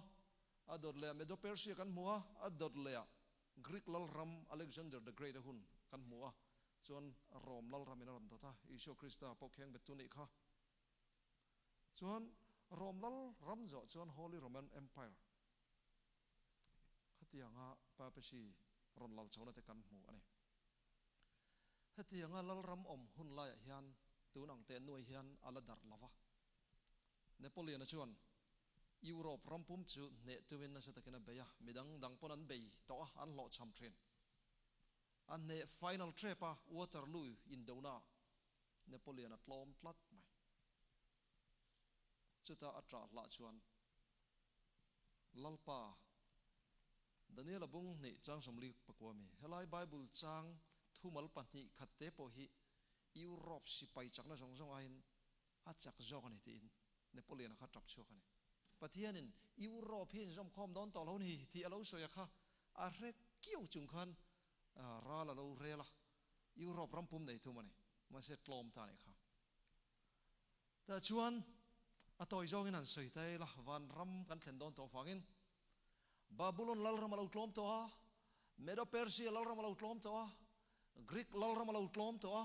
[SPEAKER 5] a dawt lehah Medo-Persia kan hmu a, a dawt lehah Greek lalram Alexander the Great a hun kan hmu a, chuan Rome lalram in a rawn dawt a, Isua Krista pawh kheng bet chu nih kha. Chuan Rome lal ram zawh chuan Holy Roman Empire khatianga Papacy rawn lal chhona te kan hmu a ni. Hetianga lalram awm hun laiah hian tun ang teh nuai hian a la darh lo va. Napoleon-a chuan Europe ram pum chu hneh tumin nasa takin a bei a, midang dang pawn an bei tawh a, an hlawhchham thin. A hneh final trep a, Waterloo indona Napoleon a tlawm tlat mai. Chuta a ṭah hlah chuan Lalpa, Daniel-a bung hnih chang sawmli pakua mi, helai Bible chang thumal pahnih khat te pawh hi Europe sipai chakna zawng zawng aiin a chak zawk a ni tiin Napoleon-a kha ṭap chhuak a ni. Pathianin Europe hi inzawmkhawm dawn tawh lo ni tih a lo sawi a kha a hre kiau chung khan ral a lo rel a, Europe ram pum nei thum a ni. Mahse tlawm ta a nih kha. Tah chuan a tawi zawngin han sawi ta ila, vanram kan thlen dawn tawh vangin Babulon lalram a lo tlawm tawh a, Medo-Persia lalram a lo tlawm tawh a, Greek lalram a lo tlawm tawh a,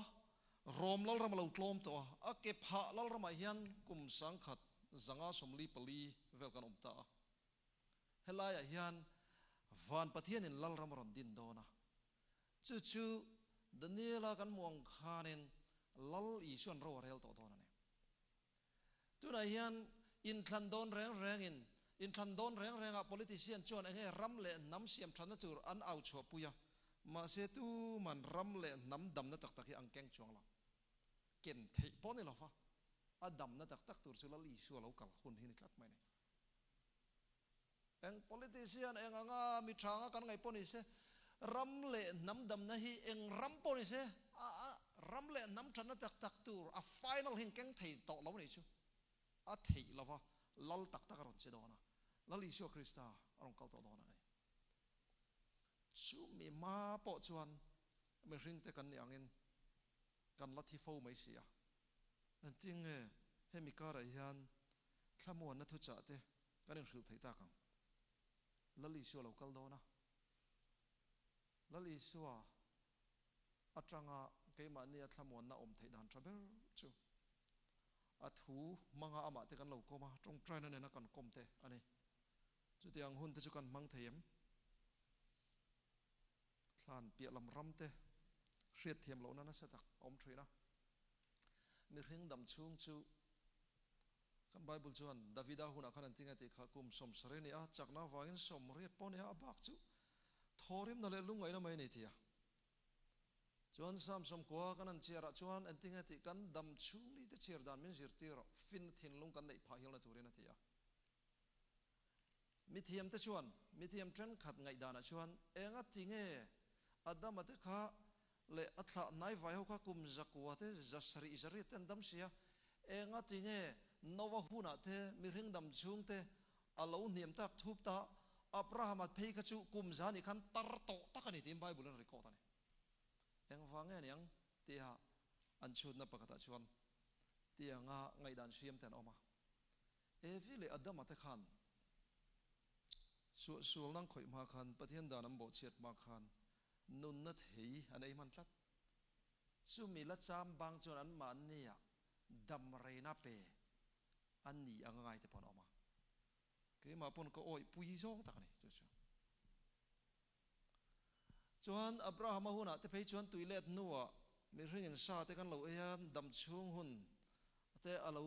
[SPEAKER 5] Rome lalram a lo tlawm tawh a, a ke phah lalramah hian kum sangkhat 544 vel kan awm ta a. Helaiah hian van Pathianin lalram a rawn din dawn a, Chu chu Daniela kan hmuh ang khanin Lal Isuan ro a rel tawh dawn a ni. Tunah hian inthlan dawn reng rengin, inthlan dawn reng rengah politician chuan enge ram leh hnam siam thatna tur an au chhuahpui a, mahse tuman ram leh hnam damna tak tak hi an keng chuang lo. Ken theih pawh ni lova, a damna tak tak tur chu Lal Isua lo kal hun hi ni tlat mai a ni. Eng politician eng anga mi tha anga kan ngaih pawh ni se, ram leh hnam damna hi eng ram pawh ni se, a ram leh hnam thatna tak tak tur a final hi keng thei tawh lo ni chu a theih lova lal tak tak a rawn che dawn a, Lal Isua Krista a rawn kal tawh dawn a ni. Chumi hma pawh chuan mihringte kan nih angin kan la thi fo mai si a. Engtinge hemi karah hian thlamuanna thuchah te kan inhrilh theih tak ang? Lal Isua lo kal dawn a. Lal Isua atanga keimahnia thlamuanna awm theih dan tha ber chu a thu hmanga amah te kan lo kawm a, tawngtaina nena kan kawm te a ni. Chutiang hun te chu kan hmang thei em? Thlan piah lam ram te hriatthiam lohna nasa tak a awm thin a. Mihring dam chhung chu kan Bible chuan Davida hunah khan an ti nge tih kha kum 70 a ni a, chakna avangin 80 pawh a ni a, a bak chu thawrimna leh lungngaihna mai a ni ti a. Chuan Psalm 90 kan han chhiarah chuan engti nge tih kan dam chhung ni te chhiar dan min zirtir rawh, finna thinlung kan neih phah hialna turin a ti a. Mithiamte chuan, mithiam thenkhat ngaihdanah chuan enga ti nge Adama te kha leh a thlah hnai vai ho kha kum 900 te 708 te an dam si a, enga ti nge Noah hunah te mihring dam chhung te a lo hniam tak thup ta, Abrahama phei kha chu kum 100 nih khan tar tawh tak a ni tiin Bible in a record a ni. Engvang nge niang tiha an chhutna pakhatah chuan tianga ngaihdan hriam te an awm a. Evi leh Adama te khan suahsual nang khawih hma khan Pathian dan an bawhchhiat hma khan nunna thei an ei hman tlat. Chumi la cham bang chuan anmahnia dam reina pe an ni ang a ngai te pawh an awm a. Keimah pawn ka awih pui zawng tak a ni chu chu. Chuan Abrahama hunah te phei chuan tui let hnuah mihringin sa te kan lo ei a, dam chhung hun te a lo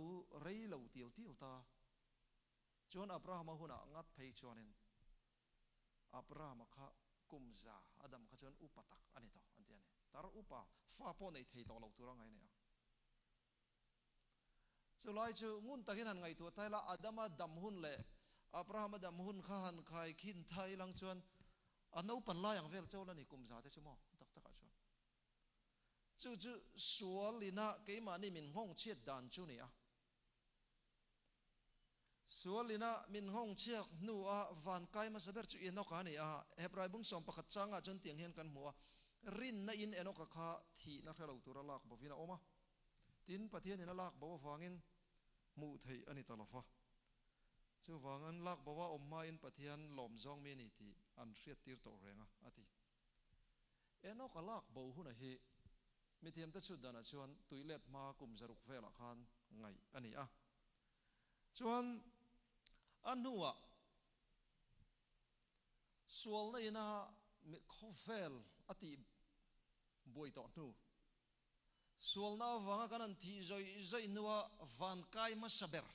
[SPEAKER 5] rei lo tial tial ta. Chuan Abrahama hunah ngat phei chuanin Abrahama kha kum 100 a dam kha chuan upa tak a ni tawh an ti a ni. Tar upa fa pawh nei thei tawh lo tur a ngai a ni a. Chulai chu ngun takin han ngaihtuah ta ila, Adama dam hun leh Abrahama dam hun kha han khai khin tha ilang chuan a naupan lai ang vel chauh la ni kum 100 te chu maw tak takah chuan. Chu chu sual ina keimahni min nghawng chhiat dan chu ni a. Sualina min nghawng chhiak hnua van kai hmasa ber chu Enoka a ni a. Hebrai bung 11 changah chuan tiang hian kan hmu a, Rinna in Enoka kha thihna hre lo tura lak bovin a awm a. Tin, Pathianin a lak bo avangin hmuh theih a ni ta lo va. Chuvangin lak bo a awm hmain Pathian lawm zawng mi a ni tih an hriattir tawh reng a, a ti. Enoka lak bo huna hi mithiamte chhut danah chuan tuilet hma kum 600 velah khan ngaih a ni a. Chuan a hnuah sualna ina khawvel a tih buai tawh hnu, sualna avanga kan han thih zawih zawih hnua van kai hmasa ber,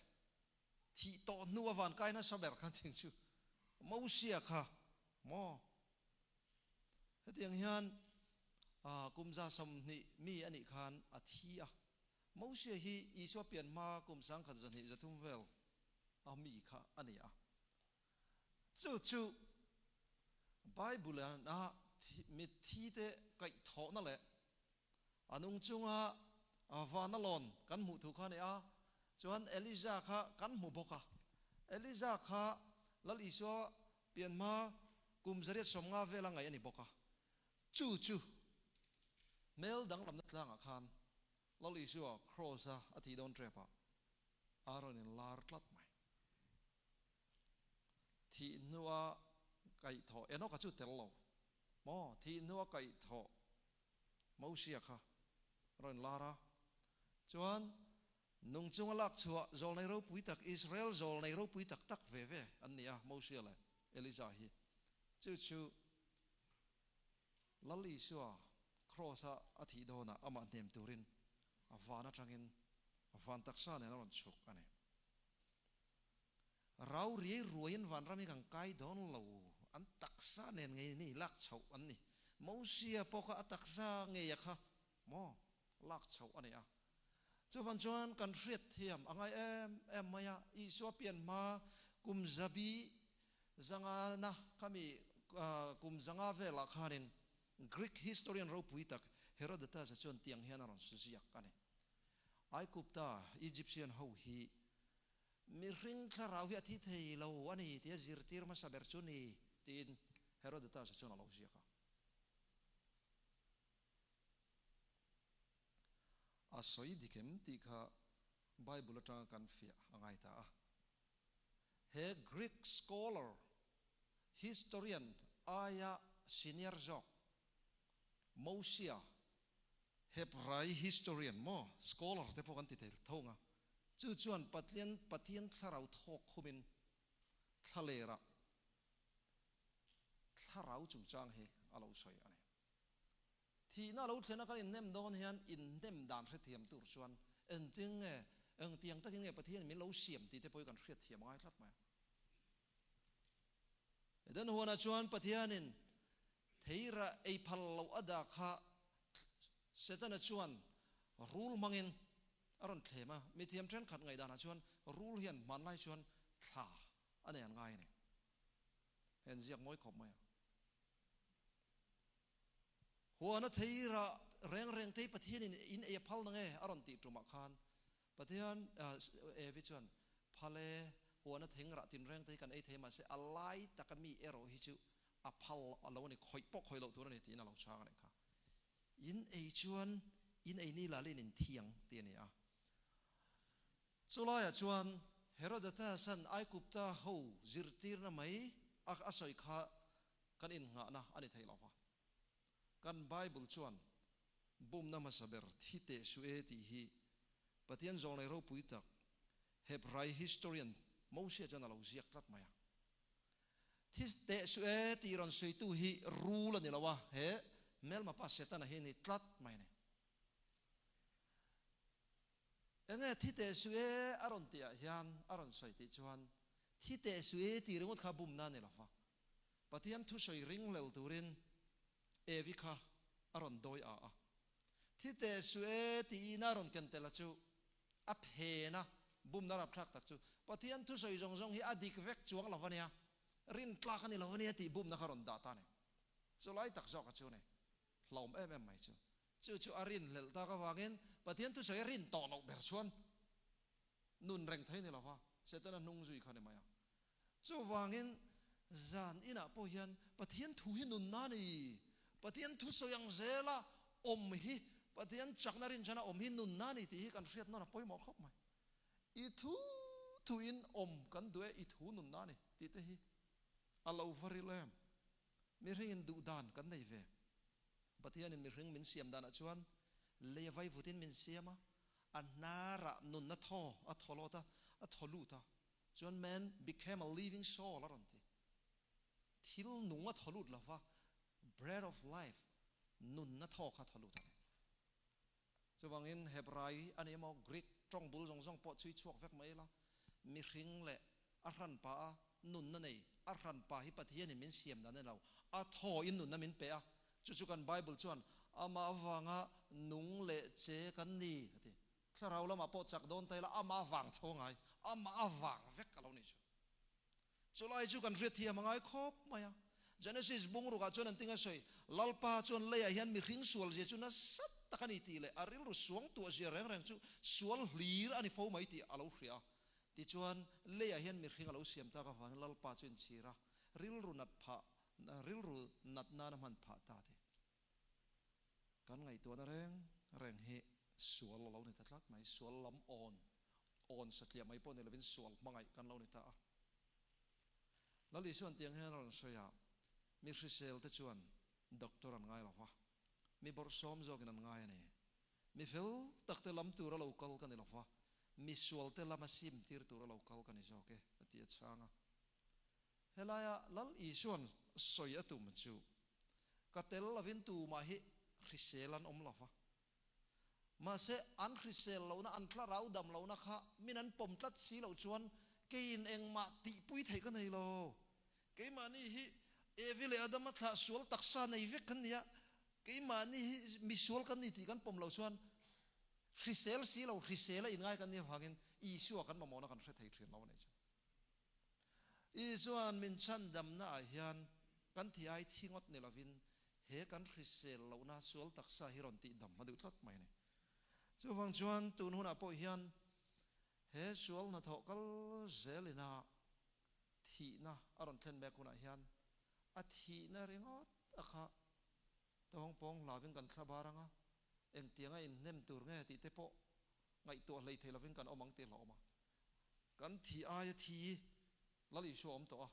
[SPEAKER 5] thih tawh hnua van kai nasa ber khan thing chu Mosia kha maw? Hetiang hian kum 120 mi a nih khan a thi a. Mosia hi Isua pian hma kum 1230 vel a mi kha a ni a. Chu chu Bible-a mitthite kaihthawhna leh a nung chunga vana lawn kan hmuh thu kha a ni a. Chuan Elija kha kan hmu bawk a. Elija kha Lal Isua pian hma kum 850 vela ngaih a ni bawk a. Chu chu hmel danglamna tlangah khan Lal Isua Kraws-a a tih dawn tep ah a rawn in lar tlat mai. Thih hnua kaihthawh, Enoch-a chu tel lo maw? Thih hnua kaihthawh Mosia kha a rawn lar a, chuan nung chunga lak chhuah zawlnei ropui tak, Israel zawlnei ropui tak tak ve ve an ni a, Mosia leh Elijah hi. Chu chu Lal Isua Kraws-a a thih dawnah amah hnem turin a van atangin van taksa nen a rawn chhuk a ni. Rau riai ruaiin vanram hi kan kai dawn lo, an taksa nen ngei ni lak chhoh an ni. Mosia pawh kha a taksa ngeia kha maw lak chhoh a ni a. Chuvan chuan kan hriat thiam a ngai em em mai a, Isua pian hma kum zabi zangana khami kum zanga velah khanin Greek historian ropui tak Herodotus-a chuan tiang hian a rawn su ziak a ni. Aigupta, Egyptian, ho hi mihring thlarau hi a thi thei lo a ni tia zirtir hmasa ber chu ni tiin Herodotus-a chuan a lo ziak a. A sawi dik em tih kha Bible atanga kan fiah a ngai ta a. He Greek scholar, historian aia senior zawk Mosia, Hebrai historian maw, scholar te pawh kan ti thei tho ang a, chu chuan Pathian Pathian thlarau thawk khumin thlalerah thlarau chungchang hi a lo sawi a ni. Thihna lo thlen a kan inhnem dawn hian inhnem dan hrethiam tur chuan engtin nge, engtiang takin nge Pathian min lo siam tih te pawh hi kan hriatthiam ngai tlat mai a. Eden huanah chuan Pathianin theira ei phal loh a dah kha Setana chuan rul hmangin a rawn thlem a, mithiam thenkhat ngaihdanah chuan rul hian hmanlai chuan thla a nei an ngai a ni. Hei an ziak mawi khawp mai a. Huana theira reng reng te hi Pathianin in ei a phal na nge a rawn tih tumah khan Pathian Evi chuan phal e, huana thing rah tinreng te hi kan ei thei mahse a lai taka mi erawh hi chu a phal a lo a ni, khawih pawh khawih loh tur a ni tiin a lo chhang a nih kha. In ei chuan in ei ni lalin in thi ang tih a ni a. Chulaiah chuan Herodotus-a'n Aigupta ho zirtirna mai a sawi kha kan innghahna a ni thei lo va. Kan Bible chuan bumna hmasa ber thi teh suh e tih hi Pathian zawnglei ropui tak Hebrai historian Mosia chuan a lo ziak tlat mai a. Thi teh suh e tih rawn sawitu hi rul a ni lo a, he hmelma pa Setana hi a ni tlat mai a ni. Enge thi teh suh e a rawn tih ah hian a rawn sawi tih chuan thi teh suh e tih ringawt kha bumna a ni lo va, Pathian thusawi ringhlel turin Evi kha a rawn dawi a a. Thi teh suh e tiin a rawn ken tel a chu a phen a, bumna rapthlak tak chu Pathian thusawi zawng zawng hi a dik vek chuang lo a nia, rintlak a ni lo a nia tih bumna kha a rawn dah ta a ni. Chulai tak zawk a chu a ni. Hlawm em em mai chu. Chu chu a rinhlelh tak avangin Pathian thusawi a rin tawh loh ber chuan nun reng thei ni lo va. Setana hnung zui kha ni mai a. Chuvangin zan inah pawh hian Pathian thu hi nunna a ni. Pathian thu sawi ang zela awm hi, Pathian chakna rinchhana awm hi nunna a ni tih hi kan hriat nawn a pawimawh khawp mai. I thu thuin awm kan duh e, i thu nunna a ni tih te hi a lo va ril em? Mihringin duh dan kan nei ve. Pathianin mihring min siam danah chuan lei a vaivutin min siam a, a hnarah nunna thaw a thaw lawt a, a thaw lut a. Chuan man became a living soul a rawn ti. Thil nung a thaw lut lova, breath of life, nunna thaw kha a thaw lut a ni. Chuvangin Hebrai a ni emaw Greek tawng bul zawng zawng pawh chhui chhuak vek mai ila, mihring leh a hranpa a nunna nei, a hranpa hi Pathianin min siam dan a ni lo, a thawin nunna min pe a, chu chu kan Bible chuan amah avanga nung leh che kan ni a ti. Thlarau lamah pawh chak dawn ta ila amah avang tho ngai, amah avang vek a lo ni chu. Chulai chu kan hriatthiam a ngai khawp mai a. Genesis bungrukah chuan an tinga sawi, Lalpa chuan leiah hian mihring sual zia chu nasa tak a ni tih leh a rilru suang tuah zia reng reng chu sual hlir a ni fo mai tih a lo hria a. Tichuan, leiah hian mihring a lo siam tak avangin Lalpa chu inchhir a, rilru nat phah, rilru nat nan a hman phah ta ti. Kan ngaihtuahna reng reng hi sual a lo ni ta tlat mai, sual lam awn, awn satliah mai pawh ni lovin sual hmangaih kan lo ni ta a. Lal Isuan tiang hian a rawn sawi a, Mi hrisel te chuan doctor an ngai lo va, mi bawrhsawm zawkin an ngai a ni. Mi fel tak te lam tur a lo kal ka ni lo va, mi sual te lama sim tir tur a lo kal ka ni zawk e, a ti a chhang a. Helaia Lal Isuan sawi a tum chu, Ka tel lovin tumah hi hrisel an awm lo va. Mahse, an hrisel lohna, an thlarau dam lohna kha min an pawm tlat si loh chuan keiin engmah tihpui theih ka nei lo. Keimahni hi Evi leh Adama thlah sual taksa nei vek kan ni a, keimahni hi misual kan ni tih kan pawm loh chuan hrisel si lo, hrisel a inngai kan nih avangin Isua kan mamawhna kan hre thei thin lo a nih chu. Isua'n min chhandamna ah hian kan thi ai thi ngawt ni lovin he kan hrisel lohna sual taksa hi rawn tihdam a duh tlat mai a ni. Chuvang chuan tun hunah pawh hian he sual hnathawh kal zelina thihna a rawn thlen mek hunah hian a thihna ringawt a kha tawng pawng hlavin kan thla bar anga engtianga inhnem tur nge tih te pawh ngaihtuah hlei thei lovin kan awm ang tih a hlauhawm a. Kan thi aia thi Lal Isua awm tawh a.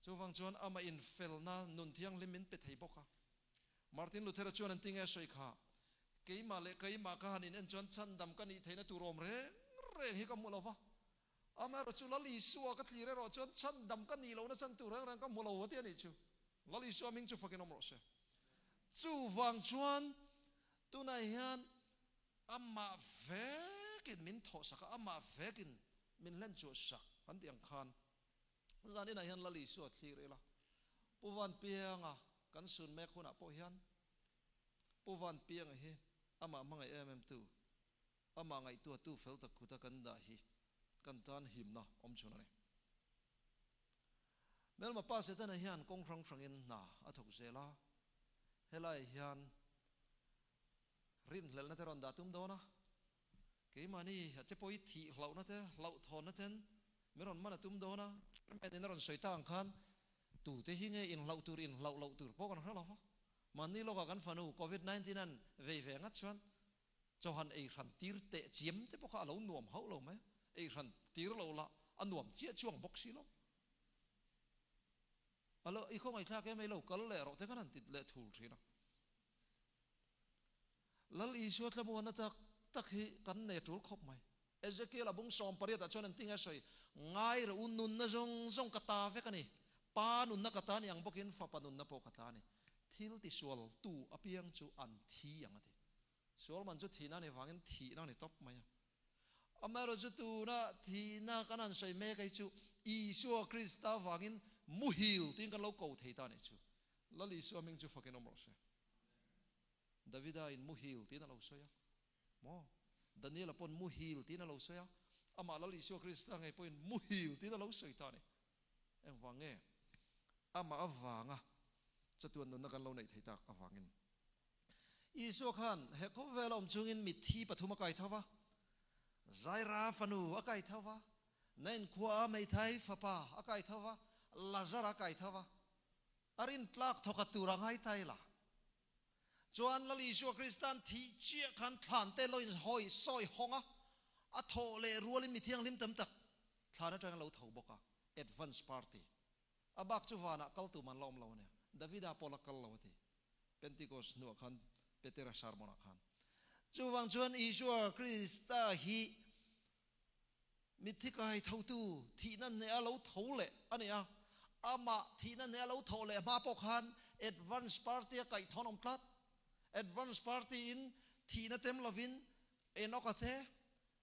[SPEAKER 5] Chuvang chuan amah in felna nun thianghlim min pe thei bawk a. Martin Luther-a chuan an ti nge sawi kha, Keimah leh keimah ka han in en chuan chhandam ka nih theihna tur awm reng reng hi ka hmu lo va. Amaherawh chu Lal Isua ka thlir erawh chuan chhandam ka nih lohna chan tur reng reng ka hmu lo a ti a nih chu. Lal Isua hming chu fakin awm rawh se. Chuvang chuan tunah hian Amah vekin min thawhsak a, amah vekin min hlen chuahsak kan tih ang khan zan inah hian Lal Isua thlir ila, Pu Vanpianga kan sun mek hunah pawh hian Pu Vanpianga hi amah hmangaih em em tu, amah ngaihtuahtu fel tak khuta kan dah hi kan tan himna awm chhun a ni. Hmelma pa Setana hian kawng hrang hrangin hna a thawk zel a, helaiah hian Rinhlelhna te rawn dah tum dawn a, keimahni a che pawh hi thih hlauhna te, hlauhthawnna ten min rawn man a tum dawn a, chairman in a rawn sawi ta ang khan tute hi nge inhlauh tur inhlauh loh tur pawh kan hre lo va, mahni lawkah kan fanu covid 19 an vei ve ngat chuan chawhan ei hran tir teh chiam te pawh kha a lo nuam hauh lo mai a, ei hran tir lo lah a nuam chiah chuang bawk si lo. A lo i khawngaihthlak em ei lo kal leh rawh te khan han ti leh thul thin a. Lal Isua thlamuanna tak tak hi kan nei a tul khawp mai. Ezekiel a bung 18 ah chuan an ti nge sawi, Ngai rawh u, nunna zawng zawng ka ta vek a ni. Pa nunna ka ta ni ang bawkin Fapa nunna pawh ka ta a ni. Thil tisual tu apiang chu an thi ang a ti. Sual man chu thihna a ni vangin thihna a ni tawp mai a. Amaherawhchu tuna thihna kan han sawi mek hi chu Isua Krista vangin muhil tiin kan lo ko thei ta a nih chu. Lal Isua hming chu fakin awm rawh se. Davida in muhil tiin a lo sawi a, maw? Daniela pawn muhil tiin a lo sawi a, amah Lal Isua Krista ngei pawhin muhil tiin a lo sawi ta a ni. Engvang nge? Amah avanga chatuan nunna kan lo neih theih tak avangin. Isua khan he khawvel a awm chungin mitthi pathum a kai tho va, Zaira fanu a kai tho va, Nain khua a hmeithai fapa a kai tho va, Lazar a kai tho va, a rintlak thawkhat tur a ngai ta ila. Chuan Lal Isua Krista'n thih chiah khan thlan te lo in hawi sawi hawng a, a thawh leh rualin mi thianghlim tam tak thlan atangin a lo tho bawk a, advance party. A bak chu vanah kal tum an la awm lo a nia. Davida pawh la kal lo a ti. Pentecost hnuah khan Petera sermon ah khan. Chuvang chuan Isua Krista hi mitthi kai thotu thihna hneh a lo tho leh a ni a. Amah thihna hneh a lo thawh leh hma pawh khan advance party a kaih thawn awm tlat. Advance party in thihna tem lovin Enoch-a te,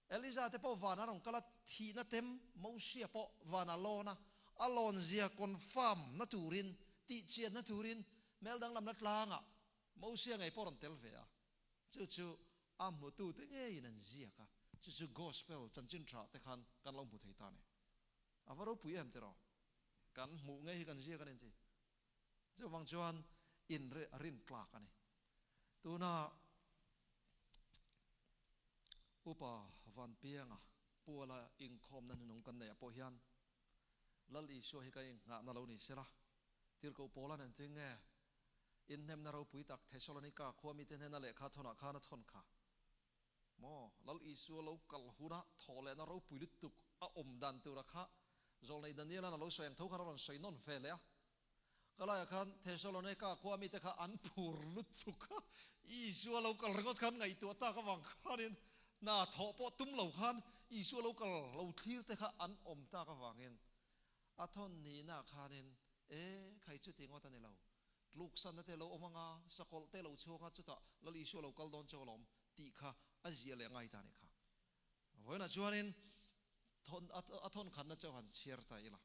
[SPEAKER 5] Eliza te pawh van a rawn kal a, thihna tem Mosia pawh van a lawn a, a lawn zia confirm na turin, tihchian na turin hmel danglamna tlangah Mosia ngei pawh rawn tel ve a, chu chu a hmutute ngeiin an ziak a, chu chu Gospel chanchin tha te khan kan lo hmu thei ta a ni. A va ropui em tiraw? Kan hmuh ngei hi kan ziak a ni ti. Chuvang chuan in rin tlak a ni. Tuna Upa Vanpianga Puala inkhawmna hnuhnung kan neih ah pawh hian Lal Isua hi kan innghahna lo ni sela, Tirhkoh Paula'n engtin nge inhnemna ropui tak Thesalonika khua mite hnena lehkha thawnah khan a thawn kha? Maw, Lal Isua lo kal huna thawhlehna ropui lutuk a awm dan tura kha Zawlnei Daniela'n a lo sawi ang tho khan a rawn sawi nawn ve leh a. Ka laiah khan Thesalonika khua mite kha an phur lutuk a, Isua lo kal ringawt khan ngaihtuah tak avang khanin hna thawh pawh tum lo khan Isua lo kal lo thlir te kha an awm tak avangin a thawn nihna khanin e khai chuti ngawt a ni lo. Tluksanna te lo awm anga, sakawlh te lo chhuak a, chutah Lal Isua lo kal dawn chauh alawm tih kha a zia leh ngai ta a nih kha. Vawiinah chuanin thawn a thawn khatna chauh han chhiar ta ila.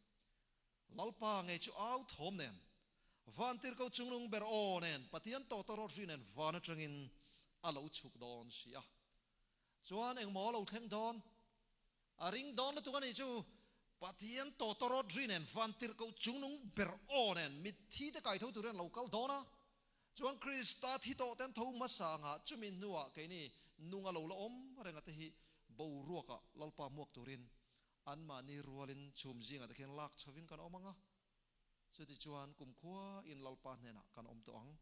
[SPEAKER 5] Lalpa ngei chu au thawm nen, vantirhko chungnung ber aw nen, Pathian tawtawrawt ri nen van atangin a lo chhuk dawn si a. Chuan engmaw a lo thleng dawn? A ring dawn lutuk a nih chu, Pathian tawtawrawt ri nen vantirhkoh chungnung ber aw nen mitthi te kai tho turin an lo kal dawn a. Chuan Krista thi tawh ten tho hmasa anga chumi hnuah keini nunga lo la awm renga te hi boruakah Lalpa hmuak turin anmahni rualin chhum zingah te khian lak chhovin kan awm ang a. Chutichuan kumkhua in Lalpa hnenah kan awm tawh ang.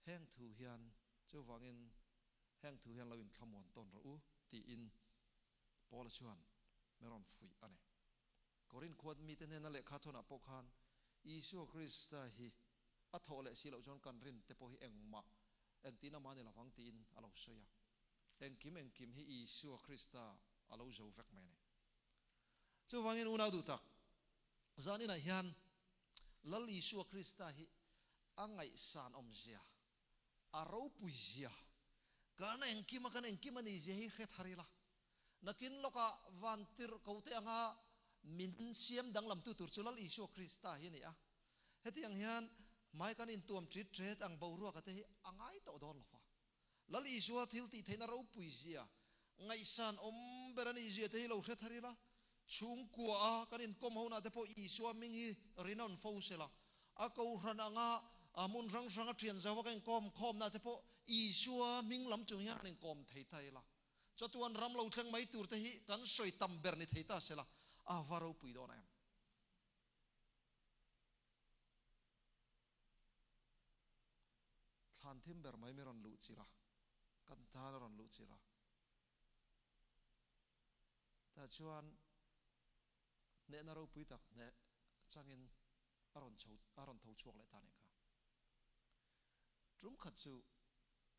[SPEAKER 5] Heng thu hian chuvangin Heng thu hian lo inthlamuan tawn rawh u, tiin Paula chuan min rawn fuih a ni. Korinth khua mite hnena lehkha thawnah pawh khan Isua Krista hi a thawh leh si loh chuan kan rin te pawh hi engmah engtin amah ni lovang tiin a lo sawi a. Engkim engkim hi Isua Krista a lo zo vek mai a ni. Chuvangin unau duh tak, zaninah hian Lal Isua Krista hi a ngaihsan awmzia A ropui zia, kan engkim a kan engkim a ni zia hi hre thar ila, nakin lawkah van tirh ko te anga min siam danglamtu tur chu Lal Isua Krista hi a ni a. Hetiang hian hmai kan intuam ṭit ṭet ang boruaka te hi a ngai tawh dawn lo va. Lal Isua thil tih theihna ropui zia, ngaihsan awm ber a nih zia te hi lo hre thar ila, chhungkua a kan inkawm ho nah te pawh Isua hming hi rinawn fo sela, A kohhran anga a hmun hrang hrang a thian zauh a ka inkawm khawmna te pawh Isua hming lam chung hian an inkawm thei ta ila. Chatuan ram lo thleng mai tur te hi kan sawi tam ber ni thei ta sela, a va ropui dawn em? Thlan thim ber mai mi rawn luh chilh a, kan tan a rawn luh chilh a. Tah chuan Hnehna ropui tak hneh changin a rawn chho a rawn tho chhuak leh ta nih kha. Tum khat chu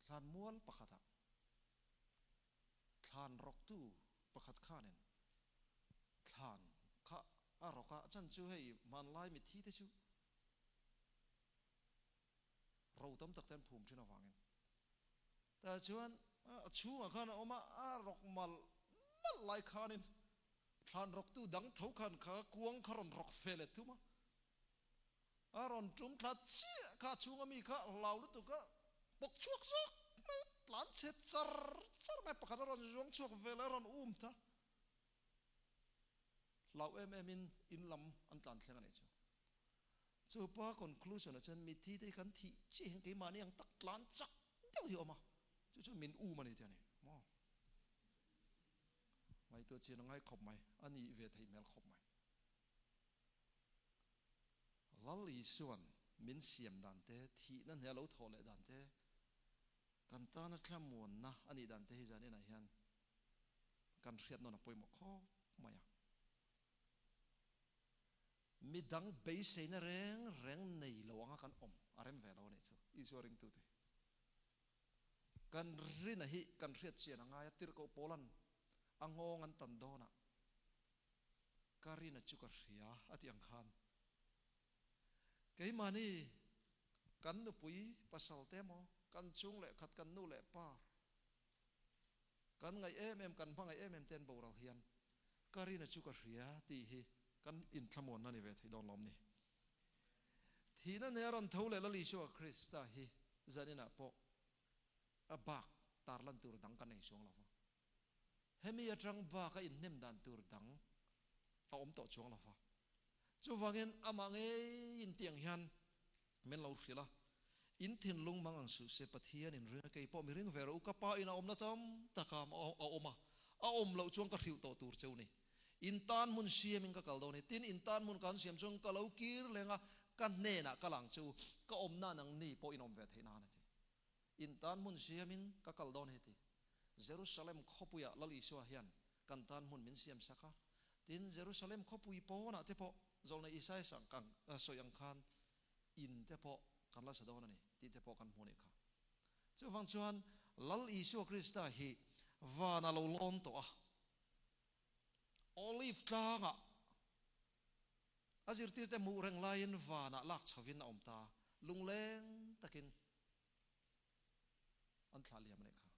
[SPEAKER 5] thlan mual pakhatah thlan rawktu pakhat khanin thlan kha a rawk a, chan chu hei hmanlai mitthi te chu ro tam tak te an phum thin avangin tah chuan a chhungah khan a awm a, a rawk malh malh lai khanin Thlan rawktu dang tho khan kha kuang kha rawn rawk ve leh thum a, a rawn tum thla chiah kha a chhunga mi kha hlau lutuk a bawk chhuak zawk mai a, tlan chhe char char mai pakhat a rawn zuang chhuak ve leh a rawn um ta. Hlau em em in in lam an tlan thleng a nih chu. Chu pa conclusion ah chuan mitthi te hi kan thih chiah hian keimahni ang tak tlan chak deuh hi a awm a, chu chuan min um a ni tih a ni maw. Ngaihtuah. Ngaihtuah chian a ngai khawp mai, a nih ve theih hmel khawp mai. Lal Isuan min siam dan te, thihna hne a lo thawh leh dan te, kan tana thlamuanna a nih dan te hi zan inah hian kan hriat nawn a pawimawh khawp mai a. Midang beiseina reng reng nei lo anga kan awm a rem ve lo a nih chu Isua ringtute hi. Kan rina hi kan hriat chian a ngai a, tirhkoh Paulan a nghawng an tan dawnah ka rina chu ka hria a tih ang khan keimahni kan nupui pasal te emaw kan chung leh khat kan nu leh pa kan ngaih em em kan hmangaih em em te an boral hian ka rina chu ka hria tih hi kan inthlamuanna ni ve thei dawn lawm ni. Thihna hneh a rawn tho leh Lal Isua Krista hi zaninah pawh a bak tarlan tur dang kan nei chuang lo va. Hemi atang bak a inhnem dan tur dang a awm tawh chuang lo va. Chuvangin amah ngeiin tiang hian min lo hrilh a, In thinlung mang ang suh se, Pathian in ring a, kei pawh mi ring ve rawh u, ka pa in a awmna tam taka a awm a, a awm loh chuan ka hrilh tawh tur cheu ni. In tan hmun siamin ka kal dawn i, tin in tan hmun kan siam chuan ka lo kir leng a, ka hnenah ka lang che u, ka awmna nang ni pawh in awm ve theih nan a ti. In tan hmun siamin ka kal dawn heti. Jerusalem khawpuiah Lal Isua hian kan tan hmun min siam sak a, tin Jerusalem khawpui pawnah te pawh Zawlnei Isaia sawi ang khan in te pawh kan la sa dawn a ni tih te pawh kan hmu a nih kha. Chuvang chuan Lal Isua Krista hi van a lo lawn tawh a, Olive tlangah a zirtirte hmuh reng laiin vanah lak chhovin a awm ta, lungleng takin an thlah liam a nih kha.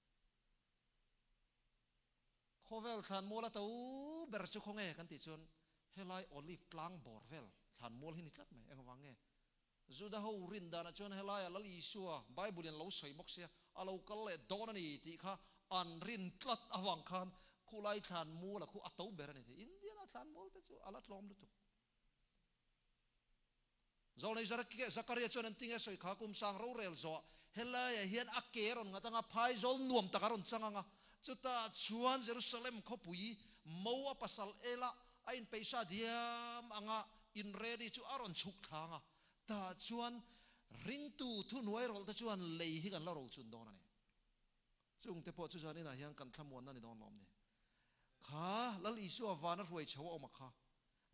[SPEAKER 5] Khawvel thlanmual a to ber chu khawnge kan tih chuan helai Olive tlang bawr vel thlanmual hi ni tlat mai, engvang nge? Juda ho rin danah chuan helaia Lal Isua Bible in lo sawi bawk sia, a lo kal leh dawn a ni tih kha an rin tlat avang khan khulai thlanmual a khu a to ber a ni tih. Indiana thlanmual te chu a la tlawm lutuk. Zawlnei Zakaria chuan an tinge sawi kha kum sang rorel zawh helaiah hian a ke a rawn nghat anga phaizawl nuam tak a rawn chang anga chutah chuan Jerusalem khawpui mo a pasal ela a inpeisa diam anga in ready chu a rawn chhuk thlang a, tah chuan ringtu thuhnuai rawlh te chuan lei hi kan la rochun dawn a ni. Chungte pawh chu chuan inah hian kan thlamuanna ni dawn lawm ni. Kha Lal Isua vana hruai chho a awm a kha,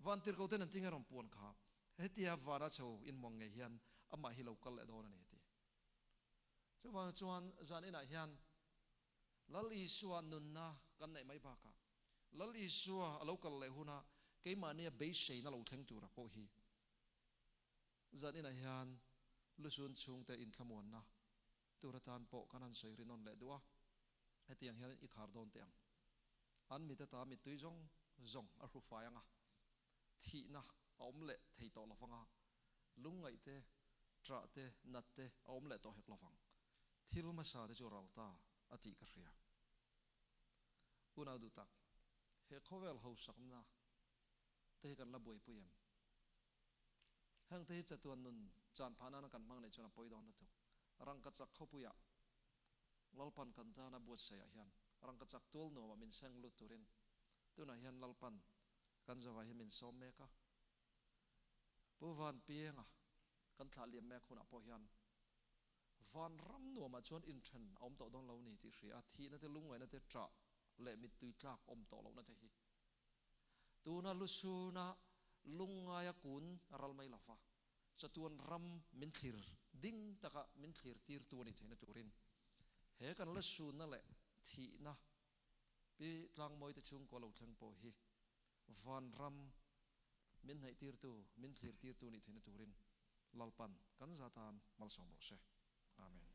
[SPEAKER 5] van tirhko ten an tinge rawn puan kha, hetia vana chho inmuang ngei hian amah hi lo kal leh dawn a ni a ti. Chuvang chuan zan inah hian Lal Isua nunna kan neih mai bakah Lal Isua a lo kal leh huna keimahnia beiseina lo thleng tura pawh hi zan inah hian lusun chhungte inthlamuanna tur atan pawh kan han sawi ri nawn leh duh a, hetiang hian i khar dawn teh ang. An mit ata mittui zawng zawng a hru fai ang a, thihna a awm leh thei tawh lo vang a, lungngaih te, ṭah te, nat te a awm leh tawh hek lo vang. Thil hmasa te chu ral ta a tih ka hria. Unau duh tak, he khawvel hausakna te hi kan la buaipui em? Heng te hi chatuan nun chan phah nana kan hmang neih chuan a pawi dawn lutuk. Rangkachak khawpuiah Lalpan kan tana buatsaihah hian rangkachak tual nuamah min seng lut turin tunah hian Lalpan kan zavai hi min sawm mek a. Pu Vanpienga kan thlah liam mek hunah pawh hian Vanram nuamah chuan inthen a awm tawh dawn lo ni tih hria a, thihna te lungngaihna te ṭah leh mittui tlak awm tawh lohna te hi tuna lusuna lungngaia kun ral mai lova chatuan ram min thlir ding taka min thlir tirtu a nih theihna turin he kan lusuna leh thihna pi tlangmawi te chhungkua lo thleng pawh hi Vanram min hnaih tirtu, min thlir tirtu nih theihna turin Lalpan kan za tan malsawm rawh se. Amen.